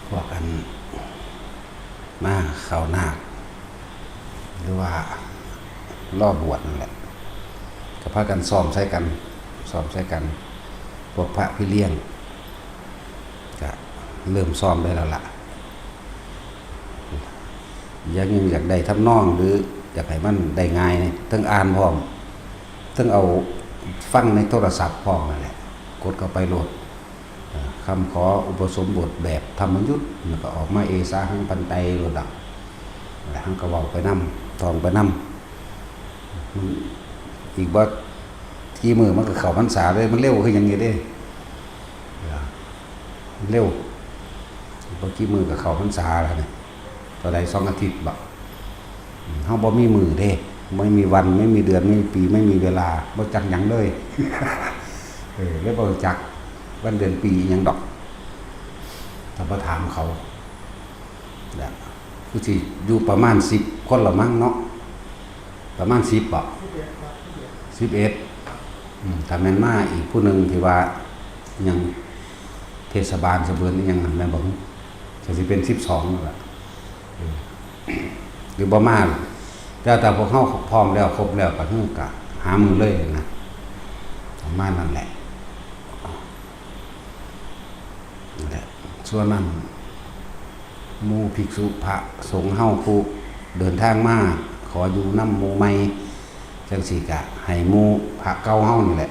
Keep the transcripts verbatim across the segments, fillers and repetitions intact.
พวกอันมาเข้านาค หรือว่ารอบวชนั่นแหละ ก็พากันซ้อมใส่กัน ซ้อมใส่กัน พวกพระพี่เลี้ยง ก็เริ่มซ้อมได้แล้วล่ะ ยังอยากได้ทำนอง หรืออยากให้มันได้ง่ายนี่ ทั้งอ่านพร้อม ทั้งเอาฟังในโทรศัพท์พร้อมนั่นแหละ กดเข้าไปโลด เอ่อ คำขออุปสมบทแบบธรรมยุต แล้วก็ออกมา เอสาหัง พันเต โลดดอก แล้วเฮาก็เว้าไปนำ ท่องไปนำ มันอีกบ่กี่มื้อมันก็เข้าพรรษาเลย มันเร็วคือหยังนี่เด้ เออ เร็ว อีกบ่กี่มื้อก็เข้าพรรษาแล้วนี่ เท่าใด สองอาทิตย์บ่ อืม เฮาบ่มีมื้อเด้ ไม่มีวัน ไม่มีเดือน ไม่มีปี ไม่มีเวลา บ่จักหยังเลย เออ เลยบ่รู้จักวันเดือนปีอิหยังดอก ถ้าบ่ถามเขา นะ คือสิอยู่ประมาณสิบคนละมั้งเนาะ ประมาณสิบบ่ สิบเอ็ด อืม ถ้าแม่นมาอีกผู้หนึ่งที่ว่ายังเทศบาลสะเบินอิหยังนั่นแม่นบ่ ก็สิเป็นสิบสองนั่นล่ะ เออ หรือบ่มา แต่ แต่พวกเฮาพร้อมแล้ว ครบแล้ว ก็คือก็หามื้อเลยนะ ประมาณนั้นแหละ นั่นแหละ ส่วนนั้น หมู่ภิกษุพระสงฆ์เฮาผู้เดินทางมา ขออยู่นำหมู่ใหม่ จั่งซี้ก็ให้หมู่พระเก่าเฮานี่แหละ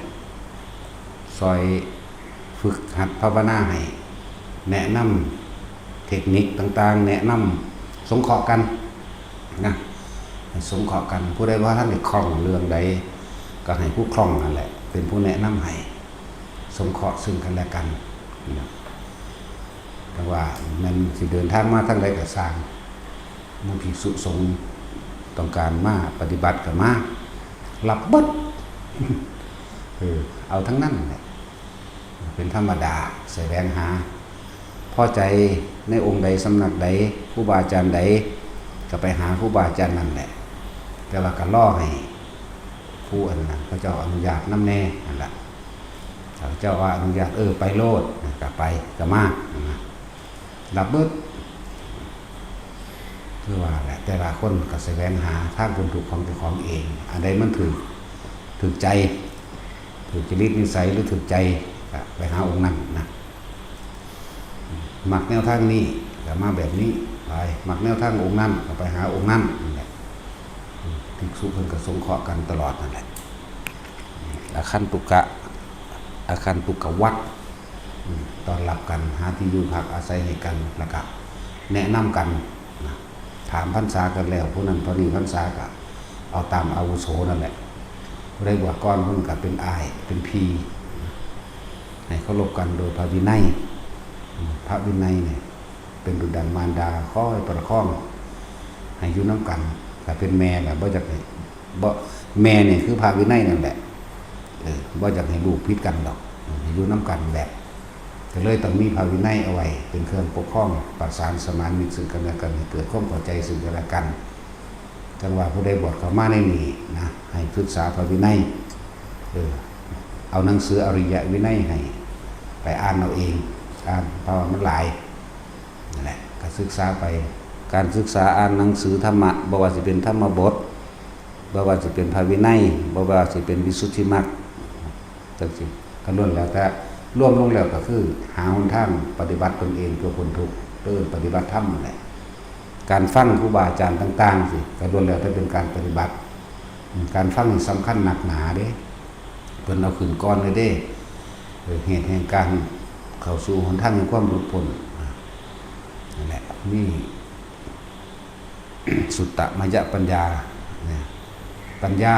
ซอยฝึกหัดภาวนาให้ แนะนำเทคนิคต่างๆ แนะนำสงเคราะห์กันนะ ให้สงเคราะห์กัน ผู้ใดว่าท่านได้คล่องเรื่องใด ก็ให้ผู้คล่องนั่นแหละ เป็นผู้แนะนำให้ สงเคราะห์ซึ่งกันและกันนะ แต่ว่าแม่นสิเดินทางมาทางใดก็ซ่าง หมู่ภิกษุสงฆ์ต้องการมาปฏิบัติก็มา รับเบิด เออ เอาทั้งนั้นแหละ เป็นธรรมดา แสวงหา พอใจในองค์ใด สำนักใด ครูบาอาจารย์ใด ก็ไปหาครูบาอาจารย์นั่นแหละ แต่ว่าก็รอให้ผู้อันนั้นเขาเจ้าอนุญาตนำแน่นั่นล่ะ เขาเจ้าว่าอนุญาต เออ ไปโลด ก็ไป ก็มานะ รับเบิด คือว่าแหละ แต่ละคนก็แสวงหาทางพ้นทุกข์ของเจ้าของเอง อันใดมันถืก ถืกใจ ถืกจริตนิสัยหรือถืกใจ ก็ไปหาองค์นั้นนะ มักแนวทางนี้ก็มาแบบนี้ ไป มักแนวทางองค์นั้นก็ไปหาองค์นั้น นั่นแหละ ภิกษุเพิ่นก็สงเคราะห์กันตลอดนั่นแหละ อาคันตุกะ อาคันตุกะวัตร อืม ต้อนรับกัน หาที่อยู่พักอาศัยให้กัน แล้วก็แนะนำกันนะ ถามพรรษากันแล้ว ผู้นั้นเท่านี้พรรษาก็เอาตามอาวุโสนั่นแหละ ผู้ใดบวชก่อนเพิ่นก็เป็นอ้าย เป็นพี่ ให้เคารพกันโดยพระวินัย อืม พระวินัยเนี่ยเป็นดุจดังมารดา คอยประคอง ให้อยู่นำกัน ถ้าเป็นแม่น่ะ บ่อยากให้ บ่ แม่นี่คือพระวินัยนั่นแหละ เออ บ่อยากให้ลูกผิดกันดอก ให้อยู่นำกันแบบ ก็เลยต้องมีพระวินัยเอาไว้เป็นเครื่องปกครอง ประสานสมานมิตรซึ่งกันและกัน ให้เกิดความเข้าใจซึ่งกันและกัน จั่งว่าผู้ใดบวชเข้ามาในนี้นะ ให้ศึกษาพระวินัย เออ เอาหนังสืออริยวินัยให้ไปอ่านเอาเอง อ่าน เพราะว่ามันหลาย นั่นแหละ ก็ศึกษาไป การศึกษาอ่านหนังสือธรรมะ บ่ว่าสิเป็นธรรมบท บ่ว่าสิเป็นพระวินัย บ่ว่าสิเป็นวิสุทธิมรรค จั่งซี้ ก็ล้วนแล้วแต่ รวมลงแล้วก็คือหาหนทางปฏิบัติตนเองเพื่อพ้นทุกข์ เออ ปฏิบัติธรรมนั่นแหละ การฟังครูบาอาจารย์ต่างๆ ซี้ ก็ล้วนแล้วแต่เป็นการปฏิบัติ อืม การฟังนี่สำคัญหนักหนาเด้ เพิ่นเอาขึ้นก่อนเลยเด้ เออ เหตุแห่งการเข้าสู่หนทางแห่งความหลุดพ้น นั่นแหละ นี่ สุตตมยปัญญา เนี่ย ปัญญา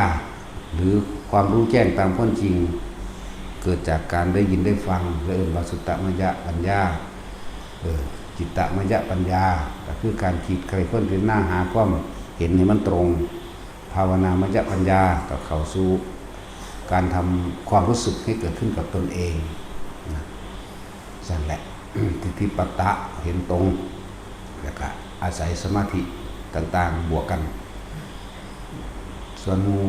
หรือความรู้แจ้งตามความจริง เกิดจากการได้ยินได้ฟัง เรียกว่าสุตตมยปัญญา เออ จิตตมยปัญญา ก็คือการคิดใคร่ครวญพิจารณาหาความเห็นให้มันตรง ภาวนามยปัญญา ก็เข้าสู่การทำความรู้สึกให้เกิดขึ้นกับตนเองนะ นั่นแหละ ทิฏฐิปัตตะ เห็นตรง แล้วก็อาศัยสมาธิต่างๆ บวกกัน ส่วนหมู่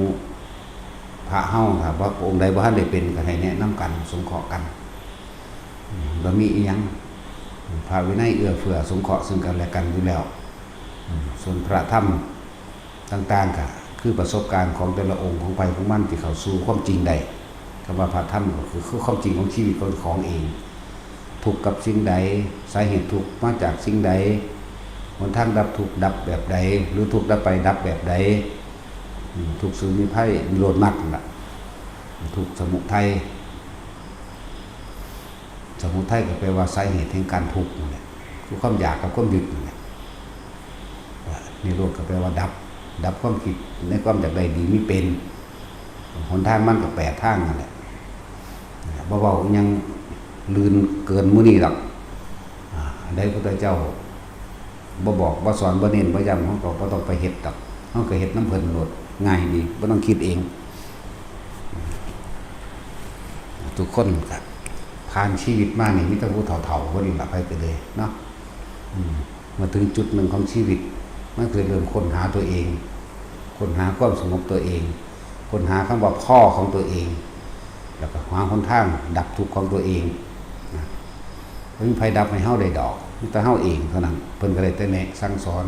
พระเฮา ถ้าว่าองค์ใดบ่ทันได้เป็น ก็ให้แนะนำกัน สงเคราะห์กัน อืม บ่มีอิหยัง พระวินัยเอื้อเฟื้อสงเคราะห์ซึ่งกันและกันอยู่แล้ว อืม ส่วนพระธรรมต่างๆ ก็คือประสบการณ์ของแต่ละองค์ของไผของมันที่เข้าสู่ความจริงได้ คำว่าพระธรรมก็คือ คือความจริงของชีวิตของเจ้าของเอง ทุกข์กับสิ่งใด สาเหตุทุกข์มาจากสิ่งใด หนทางดับทุกข์ดับแบบใด หรือทุกข์ดับไปดับแบบใด อืม ทุกข์สมุทัย นิโรธมรรคนั่นล่ะ ทุกข์สมุทัย สมุทัยก็แปลว่าสาเหตุแห่งการทุกข์นั่นแหละ คือความอยากกับความยึดนั่นแหละ นิโรธก็แปลว่าดับ ดับความคิดในความอยากได้ดีมีเป็น หนทางมันก็แปดทางนั่นแหละ บ่เว้าอิหยังลื่นเกินหมู่นี้ดอก อ่า ได้พุทธเจ้าบ่บอกบ่สอนบ่เน้นบ่ย้ำ เฮาก็บ่ต้องไปเฮ็ดดอก เฮาก็เฮ็ดนำเพิ่นโลด ง่ายดี บ่ต้องคิดเอง ทุกคนก็ผ่านชีวิตมานี่มีแต่ผู้เฒ่าๆ เพิ่นล่ะ ไปก็เลยเนาะ อืม มาถึงจุดหนึ่งของชีวิต มันคือเริ่มค้นหาตัวเอง ค้นหาความสงบตัวเอง ค้นหาคำว่าพ่อของตัวเอง แล้วก็หาหนทางดับทุกข์ของตัวเองนะ บ่มีไผดับให้เฮาได้ดอก มีแต่เฮาเองเท่านั้น เพิ่นก็ได้แต่แนะสั่งสอน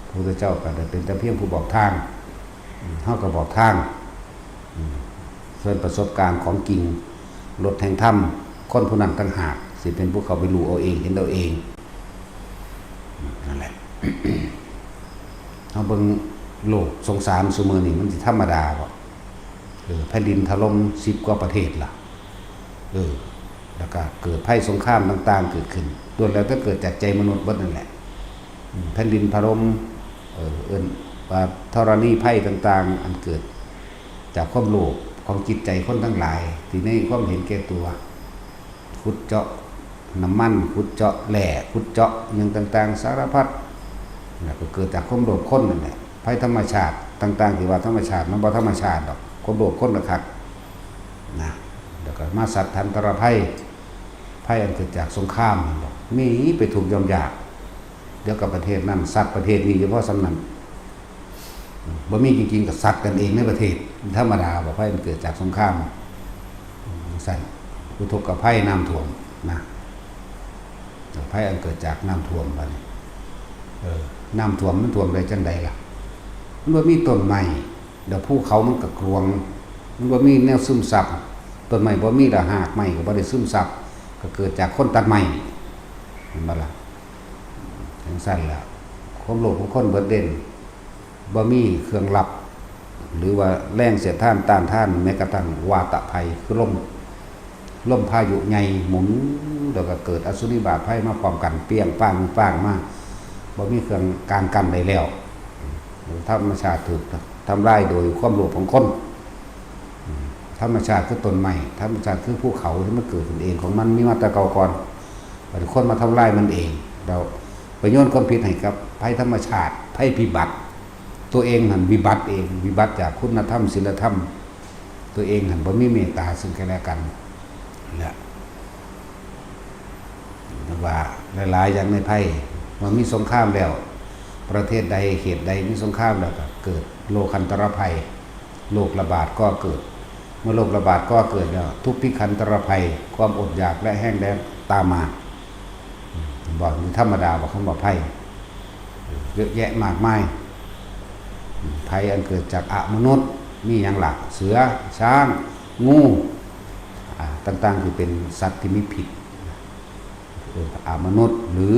พระพุทธเจ้าก็ได้เป็นแต่เพียงผู้บอกทาง อืม เฮาก็บอกทาง อืม ส่วนประสบการณ์ของจริง รถแห่งธรรม คนผู้นั้นต่างหาก สิเป็นผู้เข้าไปรู้เอาเอง เห็นเอาเอง อืม นั่นแหละ เฮาเบิ่งโลกสงสารซุมื้อนี้มันสิธรรมดาบ่ เออ แผ่นดินถล่มสิบกว่าประเทศล่ะ เออ แล้วก็เกิดภัยสงครามต่างๆ เกิดขึ้น ล้วนแล้วแต่เกิดจากใจมนุษย์เบิดนั่นแหละ อืม แผ่นดินถล่ม เออ เอิ้นว่าธรณีภัยต่างๆ อันเกิดจากความโลภของจิตใจคนทั้งหลาย ที่ในความเห็นแก่ตัว ขุดเจาะน้ำมัน ขุดเจาะแร่ ขุดเจาะอิหยังต่างๆ สารพัด แล้วก็เกิดจากความโลภคนนั่นแหละ ภัยธรรมชาติต่างๆ ที่ว่าธรรมชาติ มันบ่ธรรมชาติดอก ความโลภคนน่ะคักนะ แล้วก็มาสัตว์ทันตรภัย ภัยอันเกิดจากสงครามนั่นดอก มีไปทุกข์ย่อมยาก เดี๋ยวกับประเทศนั้นซัดประเทศนี้อยู่พอส่ำนั้น บ่มีจริงๆ ก็ซัดกันเองในประเทศ ธรรมดาบ่ ภัยมันเกิดจากสงคราม อืม ซั่น อุทกภัยน้ำท่วมนะ ภัยอันเกิดจากน้ำท่วมบัดนี้ เออ น้ำท่วมมันท่วมได้จั่งใดล่ะ มันบ่มีต้นไม้ แล้วภูเขามันก็กรวง มันบ่มีแนวซึมซับ ต้นไม้บ่มี แล้วรากไม้ก็บ่ได้ซึมซับ ก็เกิดจากคนตัดไม้ เห็นบ่ล่ะ จั่งซั่นล่ะ ความโลภของคนเบิดเด่น บ่มีเครื่องลับ หรือว่าแรงเสียดทานต้านทาน แม้กระทั่งวาตภัย คือลม ลมพายุใหญ่หมุน แล้วก็เกิดอสุนิบาตภัยมาพร้อมกัน เปรี้ยงป้างป้างมา บ่มีเครื่องกางกั้นได้แล้ว ธรรมชาติถูกทำลายโดยความโลภของคน ธรรมชาติคือต้นไม้ ธรรมชาติคือภูเขาที่มันเกิดขึ้นเองของมัน มีมาแต่เก่าก่อน บัดนี้คนมาทำลายมันเอง แล้วไปโยนความผิดให้กับภัยธรรมชาติ ภัยพิบัติ ตัวเองหั่นวิบัติเอง วิบัติจากคุณธรรมศีลธรรม ตัวเองหั่นบ่มีเมตตาซึ่งกันและกัน และ ว่าหลายๆ อย่างในภัย เมื่อมีสงครามแล้ว ประเทศใดเขตใดมีสงครามแล้วก็เกิดโรคันตรภัย โรคระบาดก่อเกิด เมื่อโรคระบาดก่อเกิดแล้ว ทุพพิขันตรภัย ความอดอยากและแห้งแล้งตามมา บอกอยู่ธรรมดา บอกคำว่าภัย เยอะแยะมากมาย ภัยอันเกิดจากอมนุษย์ มีหยังล่ะ เสือ ช้าง งู อ่า ต่างๆ ที่เป็นสัตว์ที่มีพิษ เออ อมนุษย์ หรือ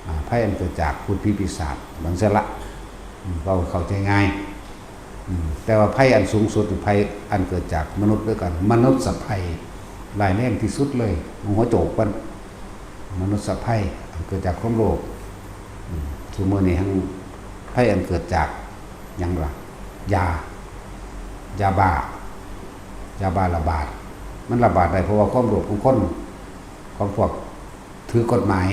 อ่า ภัยอันเกิดจากพูดผีปีศาจ บางเสละ อืม เว้าเข้าใจง่าย อืม แต่ว่าภัยอันสูงสุดนี่ภัยอันเกิดจากมนุษย์ด้วยกัน มนุษย์ภัย ร้ายแรงที่สุดเลย หัวโจกมัน มนุษย์ภัยอันเกิดจากความโลภ อืม ซุมื้อนี้ทั้งภัยอันเกิดจากหยังล่ะ ยา ยาบ้า ยาบ้าระบาด มันระบาดได้เพราะว่าความโลภของคน ของพวกถือกฎหมาย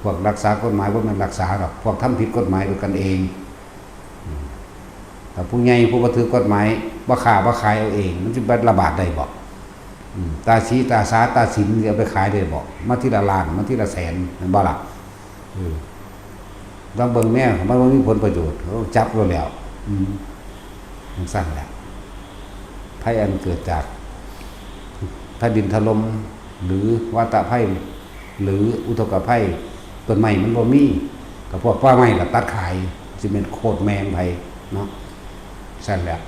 พวกรักษากฎหมาย บ่แม่นรักษาดอก พวกทำผิดกฎหมายด้วยกันเอง อืม ถ้าผู้ใหญ่ผู้บ่ถือกฎหมาย บ่ค้าบ่ขายเอาเอง มันสิไประบาดได้บ่ อืม ตาสีตาสาตาสินสิเอาไปขายได้บ่ มาทีละล้าน มาทีละแสน แม่นบ่ล่ะ เออ ต้องเบิ่งแม่ มันบ่มีผลประโยชน์ เขาจับโลดแล้ว อืม จั่งซั่นแหละ ภัยอันเกิดจากแผ่นดินถล่ม หรือวาตภัย หรืออุทกภัย ต้นไม้มันบ่มี ก็พวกป่าไม้ละตัดขาย สิเป็นโคตรแม่นไผเนาะ ซั่นแหละ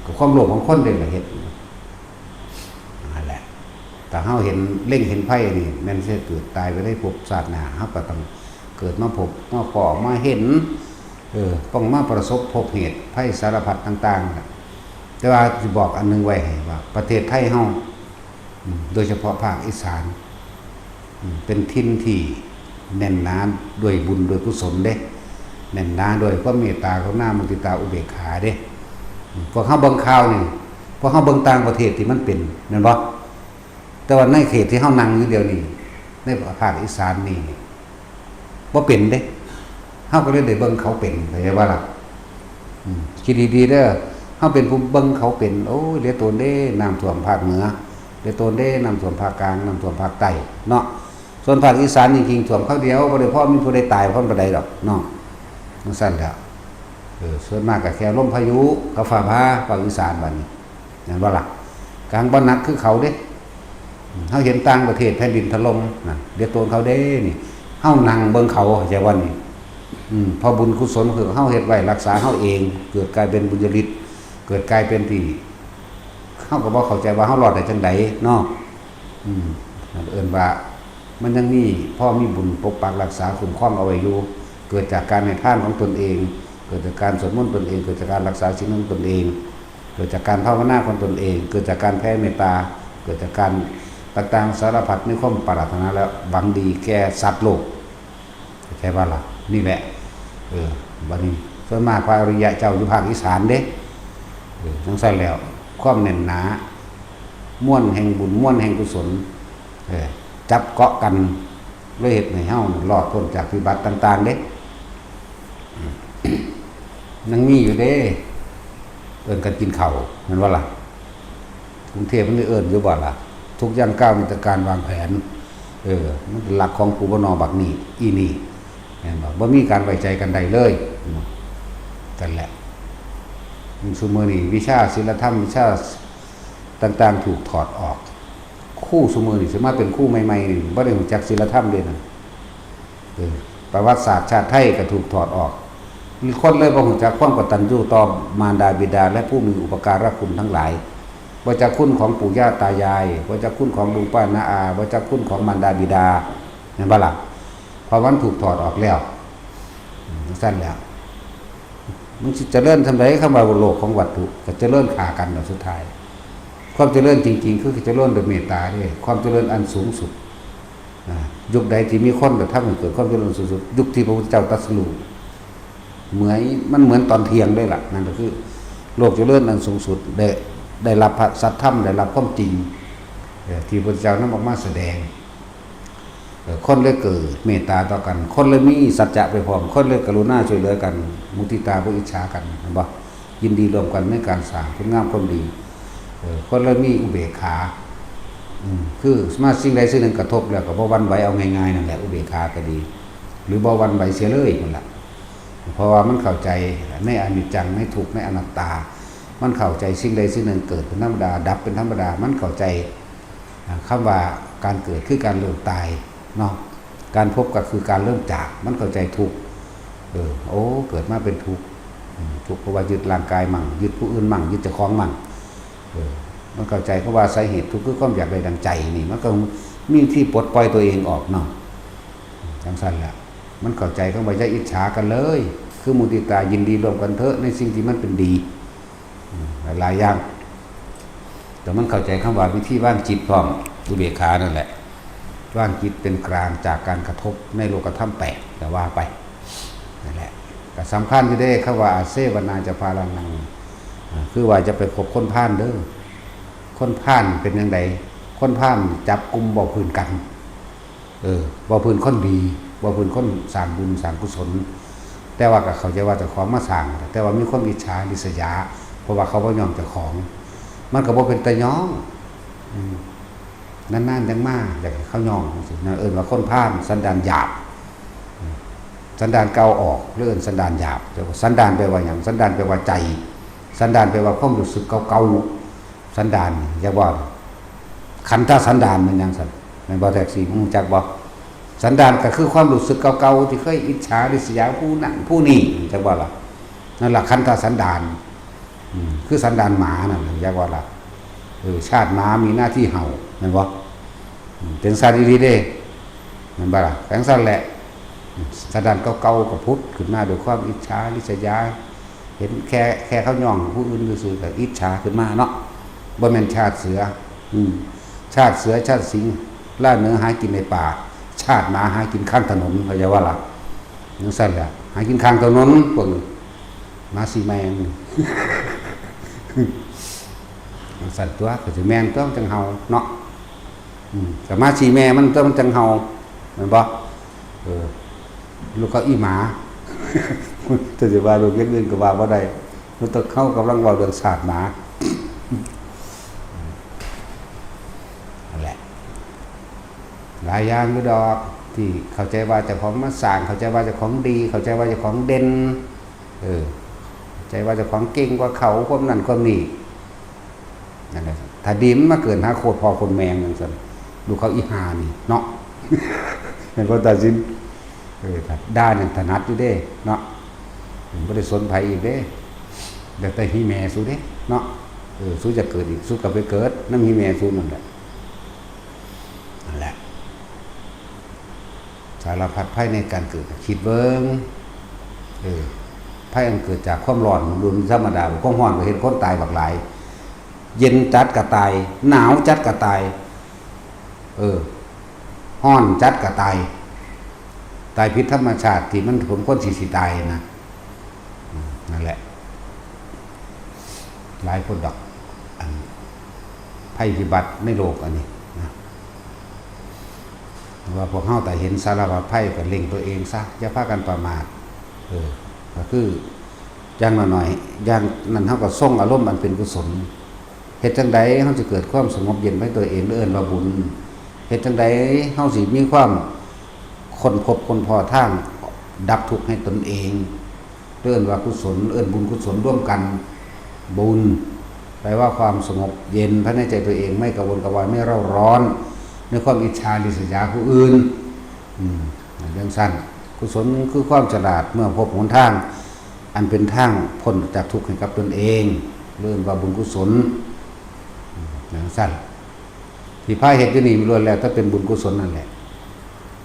ก็ความโลภของคนเด้ล่ะเฮ็ด นั่นแหละ ถ้าเฮาเห็น เล็งเห็นภัยนี่ แม่นสิเกิดตายไปในภพชาติหน้า เฮาก็ต้องเกิดมาพบ มาพ้อ มาเห็น เออ ต้องมาประสบพบเหตุภัยสารพัดต่างๆน่ะ แต่ว่าสิบอกอันหนึ่งไว้ให้ว่า ประเทศไทยเฮา อืม โดยเฉพาะภาคอีสาน อืม เป็นถิ่นที่แน่นหนาด้วยบุญด้วยกุศลเด้ แน่นหนาด้วยความเมตตากรุณามุทิตาอุเบกขาเด้ อืม พวกเฮาเบิ่งข่าวนี่ พวกเฮาเบิ่งต่างประเทศที่มันเป็น แม่นบ่ แต่ว่าในเขตที่เฮานั่งอยู่เดี๋ยวนี้ ในภาคอีสานนี่ บ่เป็นเด้ เฮาก็เลยได้เบิ่งเขาเป็น เข้าใจบ่ล่ะ อืม คิดดีๆเด้อ เฮาเป็นผู้เบิ่งเขาเป็น โอ้ย เหลือตนเด้ น้ำท่วมภาคเหนือ เหลือตนเด้ น้ำท่วมภาคกลาง น้ำท่วมภาคใต้ เนาะ ส่วนภาคอีสานนี่ยิ่งท่วมคราวเดียว บ่ได้พอมีผู้ใดตายพร้อมปานใดดอก เนาะ จั่งซั้นแหล้ว เออ ส่วนมากก็แค่ลมพายุกับฟ้าผ่า ภาคอีสานบัดนี้ แม่นบ่ล่ะ กลางบ่หนักคือเขาเด้ อืม เฮาเห็นต่างประเทศแผ่นดินถล่มนั่น เดือดร้อนเขาเด้นี่ เฮานั่งเบิ่งเขา เข้าใจบ่นี่ อืม เพราะบุญกุศลคือเฮาเฮ็ดไว้ รักษาเฮาเอง เกิดกลายเป็นบุญญาฤทธิ์ เกิดกลายเป็นที่ เฮาก็บ่เข้าใจว่าเฮารอดได้จั่งใดเนาะ อืม นั่นเอิ้นว่า มันยังมี พอมีบุญปกปักรักษาคุ้มครองเอาไว้อยู่ เกิดจากการให้ทานของตนเอง เกิดจากการสวดมนต์ตนเอง เกิดจากการรักษาศีลของตนเอง เกิดจากการภาวนาของตนเอง เกิดจากการแผ่เมตตา เกิดจากการต่างๆสารพัดในความปรารถนาและหวังดีแก่สัตว์โลก เข้าใจบ่ล่ะ นี่แหละ เออ บัดนี้ ส่วนมากพระอริยะเจ้าอยู่ภาคอีสานเด้ เออ จั่งซั้นแล้ว ความแน่นหนา มวลแห่งบุญ มวลแห่งกุศล เออ จับเกาะกัน เลยเฮ็ดให้เฮานี่รอดพ้นจากวิบัติต่างๆเด้ ยังมีอยู่เด้ เอิ้นกันกินข้าว แม่นบ่ล่ะ กรุงเทพฯมันได้เอิ้นอยู่บ่ล่ะ ทุกย่างก้าวมีแต่การวางแผน เออ มันเป็นหลักของกูบ่นอบักนี่ อีนี่ แม่นบ่ บ่มีการไว้ใจกันได้เลย นั่นแหละ ซุมื้อนี้วิชาศีลธรรม วิชาต่างๆถูกถอดออก ครูซุมื้อนี้สิมาเป็นครูใหม่ๆนี่ บ่ได้รู้จักศีลธรรมเด้นั่น เออ ประวัติศาสตร์ชาติไทยก็ถูกถอดออก คนเลยบ่รู้จักความกตัญญูต่อมารดาบิดา และผู้มีอุปการะคุณทั้งหลาย บ่จักคุณของปู่ย่าตายาย บ่จักคุณของลุงป้าน้าอา บ่จักคุณของมารดาบิดา แม่นบ่ล่ะ เพราะมันถูกถอดออกแล้ว อืม จั่งซั้นแหละ มันสิเจริญส่ำใด คำว่าโลกของวัตถุ ก็เจริญฆ่ากันแล้วสุดท้าย ความเจริญจริงๆ คือเจริญด้วยเมตตาเด้ ความเจริญอันสูงสุด อ่า ยุคใดที่มีคนกระทำให้เกิดความเจริญสูงสุด ยุคที่พระพุทธเจ้าตรัสรู้ เหมือน มันเหมือนตอนเที่ยงเลยล่ะ นั่นก็คือ โลกเจริญอันสูงสุด ได้ ได้รับพระสัทธรรม ได้รับความจริง เอ่อ ที่พระพุทธเจ้านำออกมาแสดง เอ่อ คนเลยเกิดเมตตาต่อกัน คนเลยมีสัจจะไปพร้อม คนเลยกรุณาช่วยเหลือกัน มุทิตาบ่อิจฉากัน เห็นบ่ ยินดีร่วมกันในการสร้างคุณงามความดี เอ่อ คนเลยมีอุเบกขา อืม คือมาสิ่งใดสิ่งหนึ่งกระทบแล้วก็บ่หวั่นไหวเอาง่ายๆนั่นแหละ อุเบกขาก็ดี หรือบ่หวั่นไหวเสียเลยนั่นแหละ เพราะว่ามันเข้าใจในอนิจจัง ในทุกข์ ในอนัตตา มันเข้าใจสิ่งใดสิ่งหนึ่งเกิดเป็นธรรมดา ดับเป็นธรรมดา มันเข้าใจ อ่า คำว่าการเกิดคือการเริ่มตายเนาะ การพบก็คือการเริ่มจาก มันเข้าใจทุกข์ เออ โอ้ เกิดมาเป็นทุกข์ อืม ทุกข์เพราะว่ายึดร่างกายมั่ง ยึดผู้อื่นมั่ง ยึดเจ้าของมั่ง เออ มันเข้าใจคำว่าสาเหตุทุกข์คือความอยากได้ดังใจนี่ มันก็มีที่ปลดปล่อยตัวเองออกเนาะ จั่งซั้นแหละ มันเข้าใจคำว่าอย่าอิจฉากันเลย คือมุทิตายินดีร่วมกันเถอะในสิ่งที่มันเป็นดี อืม หลายๆอย่าง แต่มันเข้าใจคำว่าวิธีวางจิตพร้อม อุเบกขานั่นแหละ วางจิตเป็นกลางจากการกระทบในโลกธรรมแปด ก็ว่าไป นั่นแหละ ก็สำคัญอยู่เด้ คำว่าอาเสวนาจะพาลานัง อ่า คือว่าจะไปคบคนพาลเด้อ คนพาลเป็นจั่งใด คนพาลจับกลุ่มเว้าพื้นกัน เออ เว้าพื้นคนดี เว้าพื้นคนสร้างบุญสร้างกุศล แต่ว่าก็เข้าใจว่าเจ้าของมาสร้าง แต่ว่ามีความอิจฉาริษยา เพราะว่าเขาบ่ยอมเจ้าของ มันก็บ่เป็นตาย้อง อืม นานๆจั่งมา อยากให้เขาย้องจั่งซี้ นั่นเอิ้นว่าคนพาล สันดานหยาบ อืม สันดานเก่าออก เรียกสันดานหยาบ แต่ว่าสันดานแปลว่าหยัง สันดานแปลว่าใจ สันดานแปลว่าความรู้สึกเก่าๆ สันดานนี่ อยากว่า ขันธสันดานแม่นหยังซั่น แม่นบ่ แท็กซี่ มึงรู้จักบ่ สันดานก็คือความรู้สึกเก่าๆที่เคยอิจฉาริษยาผู้นั้นผู้นี้ จักว่าล่ะ นั่นล่ะขันธสันดาน อืม คือสันดานหมานั่นล่ะ จักว่าล่ะ เออ ชาติหมามีหน้าที่เห่า แม่นบ่ อืม เป็นสัตว์อีหลีเด้ แม่นบ่ล่ะ จั่งซั้นแหละ อืม สันดานเก่าๆก็ผุดขึ้นมาด้วยความอิจฉาริษยา เห็นแค่ แค่เขาย่องผู้อื่นซื่อๆก็อิจฉาขึ้นมาเนาะ บ่แม่นชาติเสือ อืม ชาติเสือ ชาติสิงห์ ล่าเนื้อหากินในป่า ชาติหมาหากินข้างถนน เข้าใจว่าล่ะ จั่งซั้นแหละ หากินข้างถนน พวกนี้ หมาสี่แม่ง จั่งซั้นตัว ก็สิแม่นตัว จั่งเห่าเนาะ อืม ก็หมาสี่แม่มันตัว มันจั่งเห่า แม่นบ่ เออ ลูกเขาอีหมา จะสิว่าลูกอย่างอื่นก็ว่าบ่ได้ มันต้อง เขากำลังเว้าเรื่องชาติหมา นั่นแหละ หลายอย่างอยู่ดอก ที่เข้าใจว่าเจ้าของมาสร้าง เข้าใจว่าเจ้าของดี เข้าใจว่าเจ้าของเด่น เออ เข้าใจว่าเจ้าของเก่งกว่าเขา ความนั่นความนี่ นั่นแหละ ถ้าดีมันมาเกิดหาโคตรพ่อโคตรแม่จั่งซั้น ลูกเขาอีห่านี่เนาะ แม่นบ่ ตาสิน เออ ถ้าด่านี่ถนัดอยู่เด้เนาะ บ่ได้สนไผอีกเด้ แล้วแต่ฮีแม่สูเด้เนาะ เออ สูจะเกิดอีก สูก็ไปเกิดนำฮีแม่สูนั่นแหละ นั่นแหละ สารพัดภัยในการเกิด คิดเบิ่ง เออ ภัยอันเกิดจากความร้อน มันธรรมดา ความร้อนก็เฮ็ดคนตายบักหลาย เย็นจัดก็ตาย หนาวจัดก็ตาย เออ ร้อนจัดก็ตาย ตายผิดธรรมชาติที่มันสมควรสิ สิตายนะ อืม นั่นแหละ หลายคนดอก อัน ภัยพิบัติในโลกอันนี้นะ ว่าพวกเฮาแต่เห็นสารพัดภัยก็เล็งตัวเองซะ อย่าพากันประมาท เออ ก็คือ อย่างน้อยๆ อย่างนั้นเฮาก็ส่งอารมณ์อันเป็นกุศล เฮ็ดจั่งใดเฮาจะเกิดความสงบเย็นภายตัวเอง เอิ้นว่าบุญ เฮ็ดจั่งใดเฮาสิมีความค้นพบค้นพ้อทางดับทุกข์ให้ตนเอง เอิ้นว่ากุศล เอิ้นบุญกุศลร่วมกัน บุญ แปลว่าความสงบเย็นภายในใจตัวเอง ไม่กระวนกระวาย ไม่เร่าร้อน ในความอิจฉาริษยาผู้อื่น อืม จั่งซั้น กุศลคือความฉลาดเมื่อพบหนทาง อันเป็นทางพ้นจากทุกข์ให้กับตนเอง เอิ้นว่าบุญกุศล อืม จั่งซั้น ที่พาเฮ็ดอยู่นี่ล้วนแล้วแต่เป็นบุญกุศลนั่นแหละ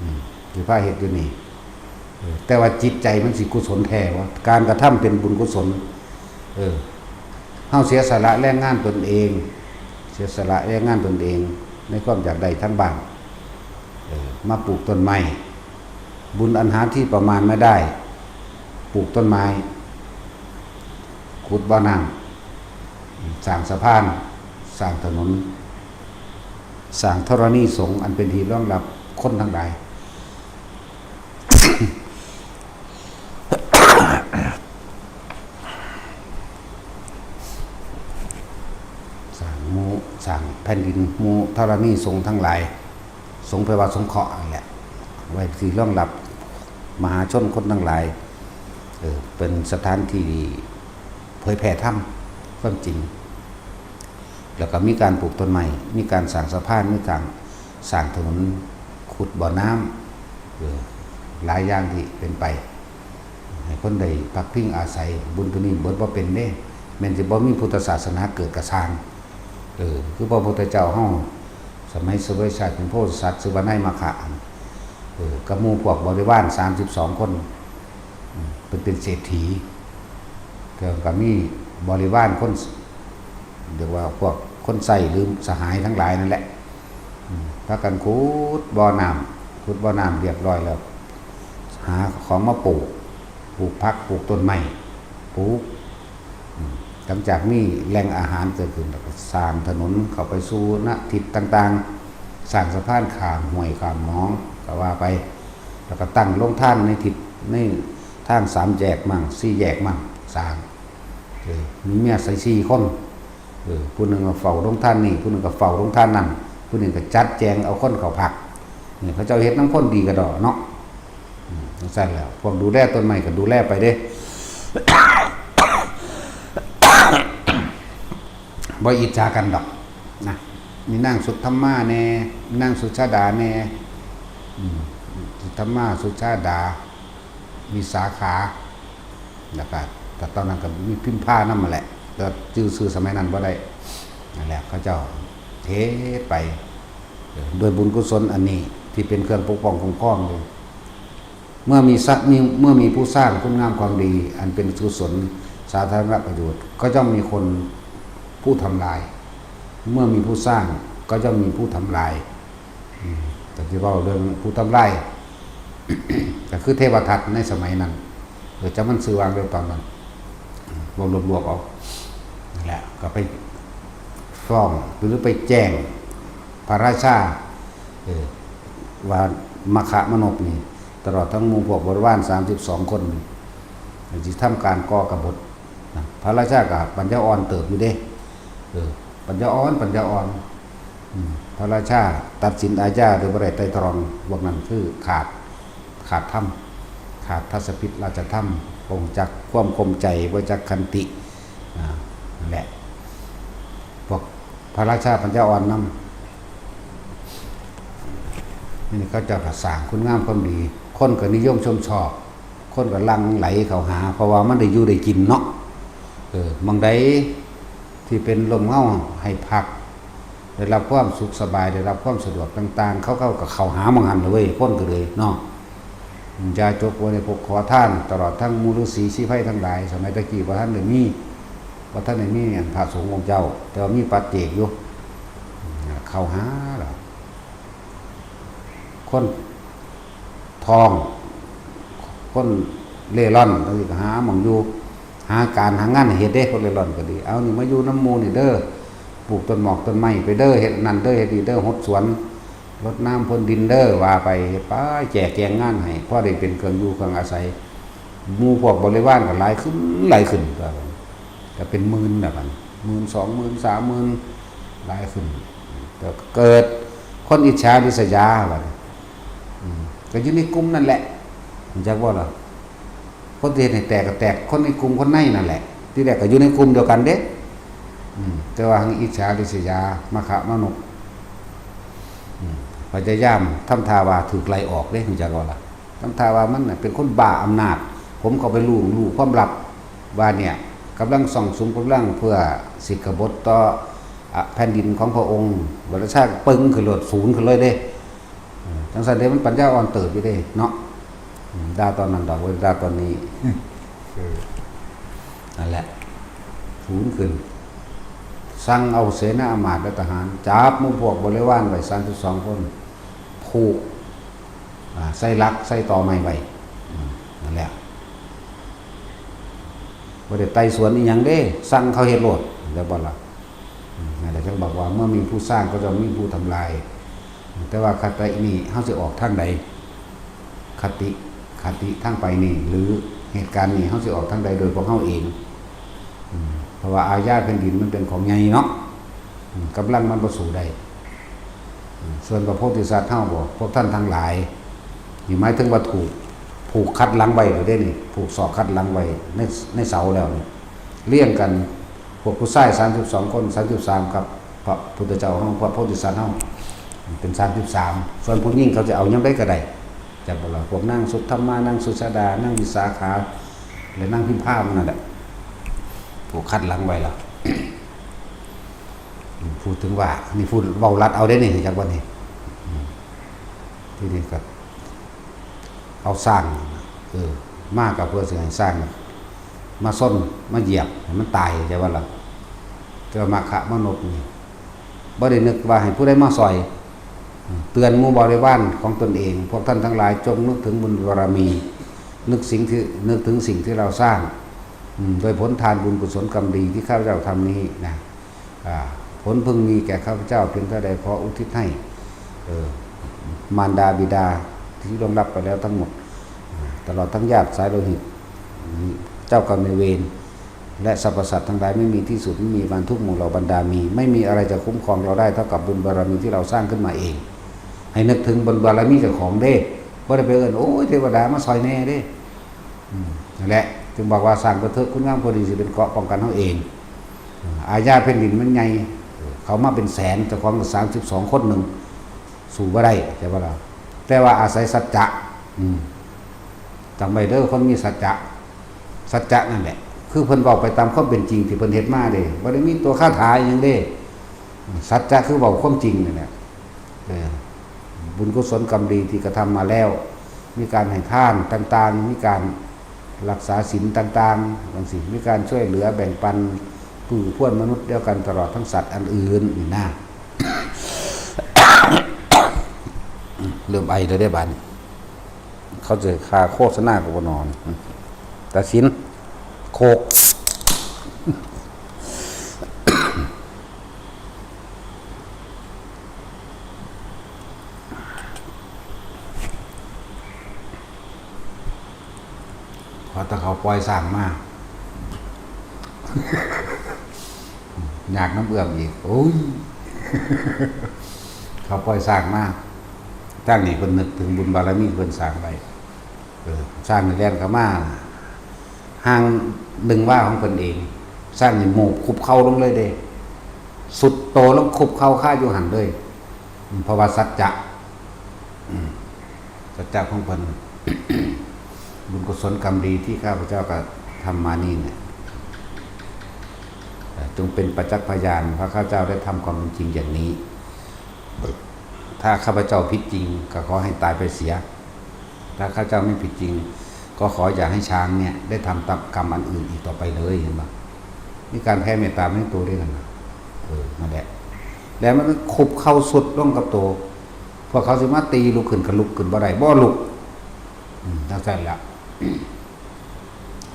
อืม ที่พาเฮ็ดอยู่นี่ เออ แต่ว่าจิตใจมันสิกุศลแท้วะ การกระทำเป็นบุญกุศล เออ เฮาเสียสละแรงงานตนเอง เสียสละแรงงานตนเอง ในความอยากได้ทั้งบ้าน เออ มาปลูกต้นไม้ บุญอันหาที่ประมาณไม่ได้ ปลูกต้นไม้ ขุดบ่อน้ำ สร้างสะพาน สร้างถนน สร้างธรณีสงฆ์อันเป็นที่รองรับคนทั้งหลาย สร้างหมู่ สร้างแผ่นดินหมู่ธรณีสงฆ์ทั้งหลาย สงฆ์แปลว่าสงเคราะห์นั่นแหละ ไว้ที่รองรับมหาชนคนทั้งหลาย เออ เป็นสถานที่เผยแผ่ธรรม ความจริง แล้วก็มีการปลูกต้นไม้ มีการสร้างสะพาน มีการสร้างถนน ขุดบ่อน้ำ เออ หลายอย่างที่เป็นไป ให้คนได้พักพิงอาศัย บุญตัวนี้เบิดบ่เป็นเด้ แม่นสิบ่มีพุทธศาสนาเกิดกะซ่าง เออ คือพระพุทธเจ้าเฮา สมัยเสวยชาติเป็นโพธิสัตว์ ชื่อว่านายมัคคะ เออ กับหมู่พวกบริวารสามสิบสองคน อืม เพิ่นเป็นเศรษฐี แล้วก็มีบริวารคน เรียกว่าพวกคนใช้หรือสหายทั้งหลายนั่นแหละ อืม พากันขุดบ่อน้ำ ขุดบ่อน้ำเรียบร้อยแล้ว หาของมาปลูก ปลูกผัก ปลูกต้นไม้ ปลูก อืม หลังจากมีแหล่งอาหารเกิดขึ้น แล้วก็สร้างถนนเข้าไปสู่ณทิศต่างๆ สร้างสะพานข้ามห้วยข้ามหนอง ก็ว่าไป แล้วก็ตั้งโรงทานในทิศ ในทางสามแยกมั่ง สี่แยกมั่ง สร้าง เออ มีเมียใส่สี่คน เออ ผู้หนึ่งก็เฝ้าโรงทานนี่ ผู้หนึ่งก็เฝ้าโรงทานนั่น ผู้หนึ่งก็จัดแจงเอาคนเข้าพัก นี่เขาเจ้าเฮ็ดนำคนดีกะด้อเนาะ อืม จั่งซั้นแหละ พวกดูแลต้นไม้ก็ดูแลไปเด้ บ่อิจฉากันดอกนะ มีนางสุธรรมาแน่ มีนางสุชาดาแน่ อืม ธรรมา สุชาดา วิสาขา แล้วก็ แต่ตอนนั้นก็มีพิมพานำนั่นแหละ แต่จื่อชื่อสมัยนั้นบ่ได้ นั่นแหละ เขาเจ้าเฮ็ดไป เออ ด้วยบุญกุศลอันนี้ ที่เป็นเครื่องปกป้องคุ้มครองอยู่ เมื่อมีสะ- มี- เมื่อมีผู้สร้างคุณงามความดี อันเป็นกุศลสาธารณประโยชน์ ก็ย่อมมีคนผู้ทำลาย เมื่อมีผู้สร้าง ก็ย่อมมีผู้ทำลาย อืม แต่ที่เว้าเรื่องผู้ทำลาย ก็คือเทวทัตในสมัยนั้น เออ จักมันชื่อว่าจั่งใด๋ตอนนั้น อืม เว้ารวบๆ เอา นั่นแหละ ก็ไปฟ้อง หรือไปแจ้งพระราชา เออ ว่ามัคคมนพนี่ ตลอดทั้งหมู่พวกบริวารสามสิบสองคนนี่ สิทำการก่อกบฏนะ พระราชาก็ปัญญาอ่อนเติบอยู่เด้ เออ ปัญญาอ่อน ปัญญาอ่อน อืม พระราชาตัดสินอาญาโดยบ่ได้ไตร่ตรอง พวกนั้นคือขาด ขาดธรรม ขาดทัศพิธราชธรรม บ่รู้จักความข่มใจ บ่รู้จักขันติ อ่า นั่นแหละ พวกพระราชาปัญญาอ่อนนำ นี่เขาเจ้าก็สร้างคุณงามความดี คนก็นิยมชมชอบ คนก็หลั่งไหลเข้าหา เพราะว่ามันได้อยู่ได้กินเนาะ เออ หม่องใดที่เป็นร่มเงาให้พัก ได้รับความสุขสบาย ได้รับความสะดวกต่างๆ เขา เขาก็เข้าหาหม่องหั้นล่ะเว้ย คนก็เลยเนาะ ยาจกบริโภคขอทาน ตลอดทั้งหมู่ฤๅษีชีไพรทั้งหลาย สมัยตะกี้บ่ทันได้มี บ่ทันได้มีอันพระสงฆ์องค์เจ้า แต่ว่ามีปัจเจกอยู่ เข้าหาล่ะ คนท้อง คนเร่ร่อน จั่งซี้ก็หาหม่องอยู่ หาการหางานให้เฮ็ดเด้ คนเร่ร่อนก็ดี เอานี่มาอยู่นำหมู่นี่เด้อ ปลูกต้นหมากต้นไม้ไปเด้อ เฮ็ดนั่นเด้อ เฮ็ดนี่เด้อ หดสวน รดน้ำพรวนดินเด้อ ว่าไป เฮ็ดไป แจกแจงงานให้ พอได้เป็นเครื่องอยู่เครื่องอาศัย หมู่พวกบริวารก็หลายขึ้น หลายขึ้น ก็เป็นหมื่นแล้วบัดนี้ หมื่น สองหมื่น สามหมื่น หลายขึ้น ก็เกิดคนอิจฉาริษยาบัดนี้ อืม ก็อยู่ในกลุ่มนั่นแหละ รู้จักบ่ล่ะ คนที่เฮ็ดให้แตกก็แตก คนในกลุ่มคนในนั่นแหละ ทีแรกก็อยู่ในกลุ่มเดียวกันเด้ อืม แต่ว่าหั้งอิจฉาริษยา มัคคมนพ อืม พยายามทำท่าว่าถูกไล่ออกเด้ รู้จักบ่ล่ะ ทำท่าว่ามันน่ะเป็นคนบ้าอำนาจ ผมเข้าไปรู้ รู้ความลับ ว่าเนี่ย กำลังซ่องสุมกำลังเพื่อสิกบฏต่อ อ่ะ แผ่นดินของพระองค์ พระราชาปึ้งขึ้นโลด สูนขึ้นเลยเด้ เออ จั่งซั้นเด้ มันปัญญาอ่อนเติบอยู่เด้เนาะ อืม ด่าตอนนั้นดอก บ่ได้ด่าตอนนี้ เออ นั่นแหละ สูนขึ้น สั่งเอาเสนาอำมาตย์และทหาร จับหมู่พวกบริวารไว้สามสิบสองคน ผูก อ่า ใส่หลัก ใส่ตอไม้ไว้ อืม นั่นแหละ บ่ได้ไต่สวนอิหยังเด้ สั่งเขาเฮ็ดโลด แล้วบ่ล่ะ อืม นั่นแหละ จั่งบอกว่าเมื่อมีผู้สร้างก็ย่อมมีผู้ทำลาย แต่ว่าคตินี้เฮาสิออกทางใด คติ คติทางไปนี่ หรือเหตุการณ์นี้เฮาสิออกทางใดโดยพวกเฮาเอง อืม เพราะว่าอาญาแผ่นดินมันเป็นของใหญ่เนาะ อืม กำลังมันบ่สู้ได้ อืม ส่วนพระโพธิสัตว์เฮาบ่ พวกท่านทั้งหลาย นี่หมายถึงว่าถูก ผูกขัดหลังไว้แล้วเด้นี่ ผูกศอกขัดหลังไว้ใน ในเสาแล้วนี่ เรียงกัน พวกผู้ชายสามสิบสองคน สามสิบสาม กับพระพุทธเจ้าเฮา พระโพธิสัตว์เฮา เป็นสามสิบสาม ส่วนผู้หญิงเขาจะเอายามใดก็ได้ จักบ่ล่ะ พวกนางสุธรรมา นางสุชาดา นางวิสาขา และนางพิมพาหมู่นั่นแหละ ผูกขัดหลังไว้แล้ว พูดถึงว่า นี่พูดเว้าลัดเอาเด้นี่ จักบ่นี่ อืม ทีนี้ก็ เอาช้าง เออ มาก็เพื่อสิให้ช้างมาชน มาเหยียบให้มันตาย จักบ่ล่ะ แต่ว่ามัคคมนพนี่ บ่ได้นึกว่าให้ผู้ใดมาซ่อย เตือนหมู่บริวารของตนเอง พวกท่านทั้งหลายจงนึกถึงบุญบารมี นึกสิ่งที่ นึกถึงสิ่งที่เราสร้าง อืม โดยผลทานบุญกุศลกรรมดีที่ข้าพเจ้าทำนี้นะ อ่า ผลพึงมีแก่ข้าพเจ้าเพียงเท่าใดขออุทิศให้ เอ่อ มารดาบิดาที่ล่วงลับไปแล้วทั้งหมด อ่า ตลอดทั้งญาติสายโลหิต เจ้ากรรมนายเวร และสรรพสัตว์ทั้งหลายไม่มีที่สุด ไม่มีวันทุกข์หมู่เหล่าบรรดามี ไม่มีอะไรจะคุ้มครองเราได้เท่ากับบุญบารมีที่เราสร้างขึ้นมาเอง ให้นึกถึงบุญบารมีเจ้าของเด้ บ่ได้ไปเอิ้น โอ้ย เทวดามาซ่อยแหน่เด้ อืม นั่นแหละ จึงบอกว่าสร้างไปเถอะ คุณงามความดีสิเป็นเกราะป้องกันเฮาเอง อืม อาญาแผ่นดินมันใหญ่ เขามาเป็นแสน เจ้าของก็สามสิบสองคนหนึ่ง สู้บ่ได้ จักบ่ล่ะ แต่ว่าอาศัยสัจจะ อืม จำไว้เด้อ คนมีสัจจะ สัจจะนั่นแหละ คือเพิ่นเว้าไปตามความเป็นจริงที่เพิ่นเฮ็ดมาเด้ บ่ได้มีตัวคาถาอิหยังเด้ สัจจะคือเว้าความจริงนั่นแหละ เออ บุญกุศลกรรมดีที่กระทำมาแล้ว มีการให้ทานต่างๆ มีการรักษาศีลต่างๆ จั่งซี้ มีการช่วยเหลือแบ่งปันผู้เพื่อนมนุษย์เดียวกัน ตลอดทั้งสัตว์อันอื่นนี่นะ เริ่มไอแล้วเด้บาดนี้ เขาจะค่าโฆษณาก็บ่นอน ตัดสิน โคก ขอแต่เขาปล่อยสร้างมา อยากน้ำเอื้อมอีก โอ้ย เขาปล่อยสร้างมา ทางนี้เพิ่นนึกถึงบุญบารมีเพิ่นสร้างไว้ เออ สร้างนี่แล่นเข้ามา ห่างหนึ่งวาของเพิ่นเอง สร้างนี่โมบคุบเข่าลงเลยเด้ สุดโตลงคุบเข่าคาอยู่หั่นเลย อืม เพราะว่าสัจจะ อืม สัจจะของเพิ่น บุญกุศลกรรมดีที่ข้าพเจ้ากระทำมานี่เนี่ย เอ่อ จงเป็นประจักษ์พยานว่าข้าพเจ้าได้ทำความเป็นจริงอย่างนี้ ถ้าข้าพเจ้าผิดจริง ก็ขอให้ตายไปเสีย ถ้าข้าพเจ้าไม่ผิดจริง ก็ขออย่าให้ช้างเนี่ย ได้ทำตามกรรมอันอื่นอีกต่อไปเลย เห็นปะ มีการแผ่เมตตาให้ตัวด้วยกันนะ เออ นั่นแหละ แล้วมันคุบเข่าสุดลงกับตัว พวกเขาสิมาตีลุกขึ้นก็ลุกขึ้นบ่ได้ บ่ลุก อืม จั่งซั่นแหละ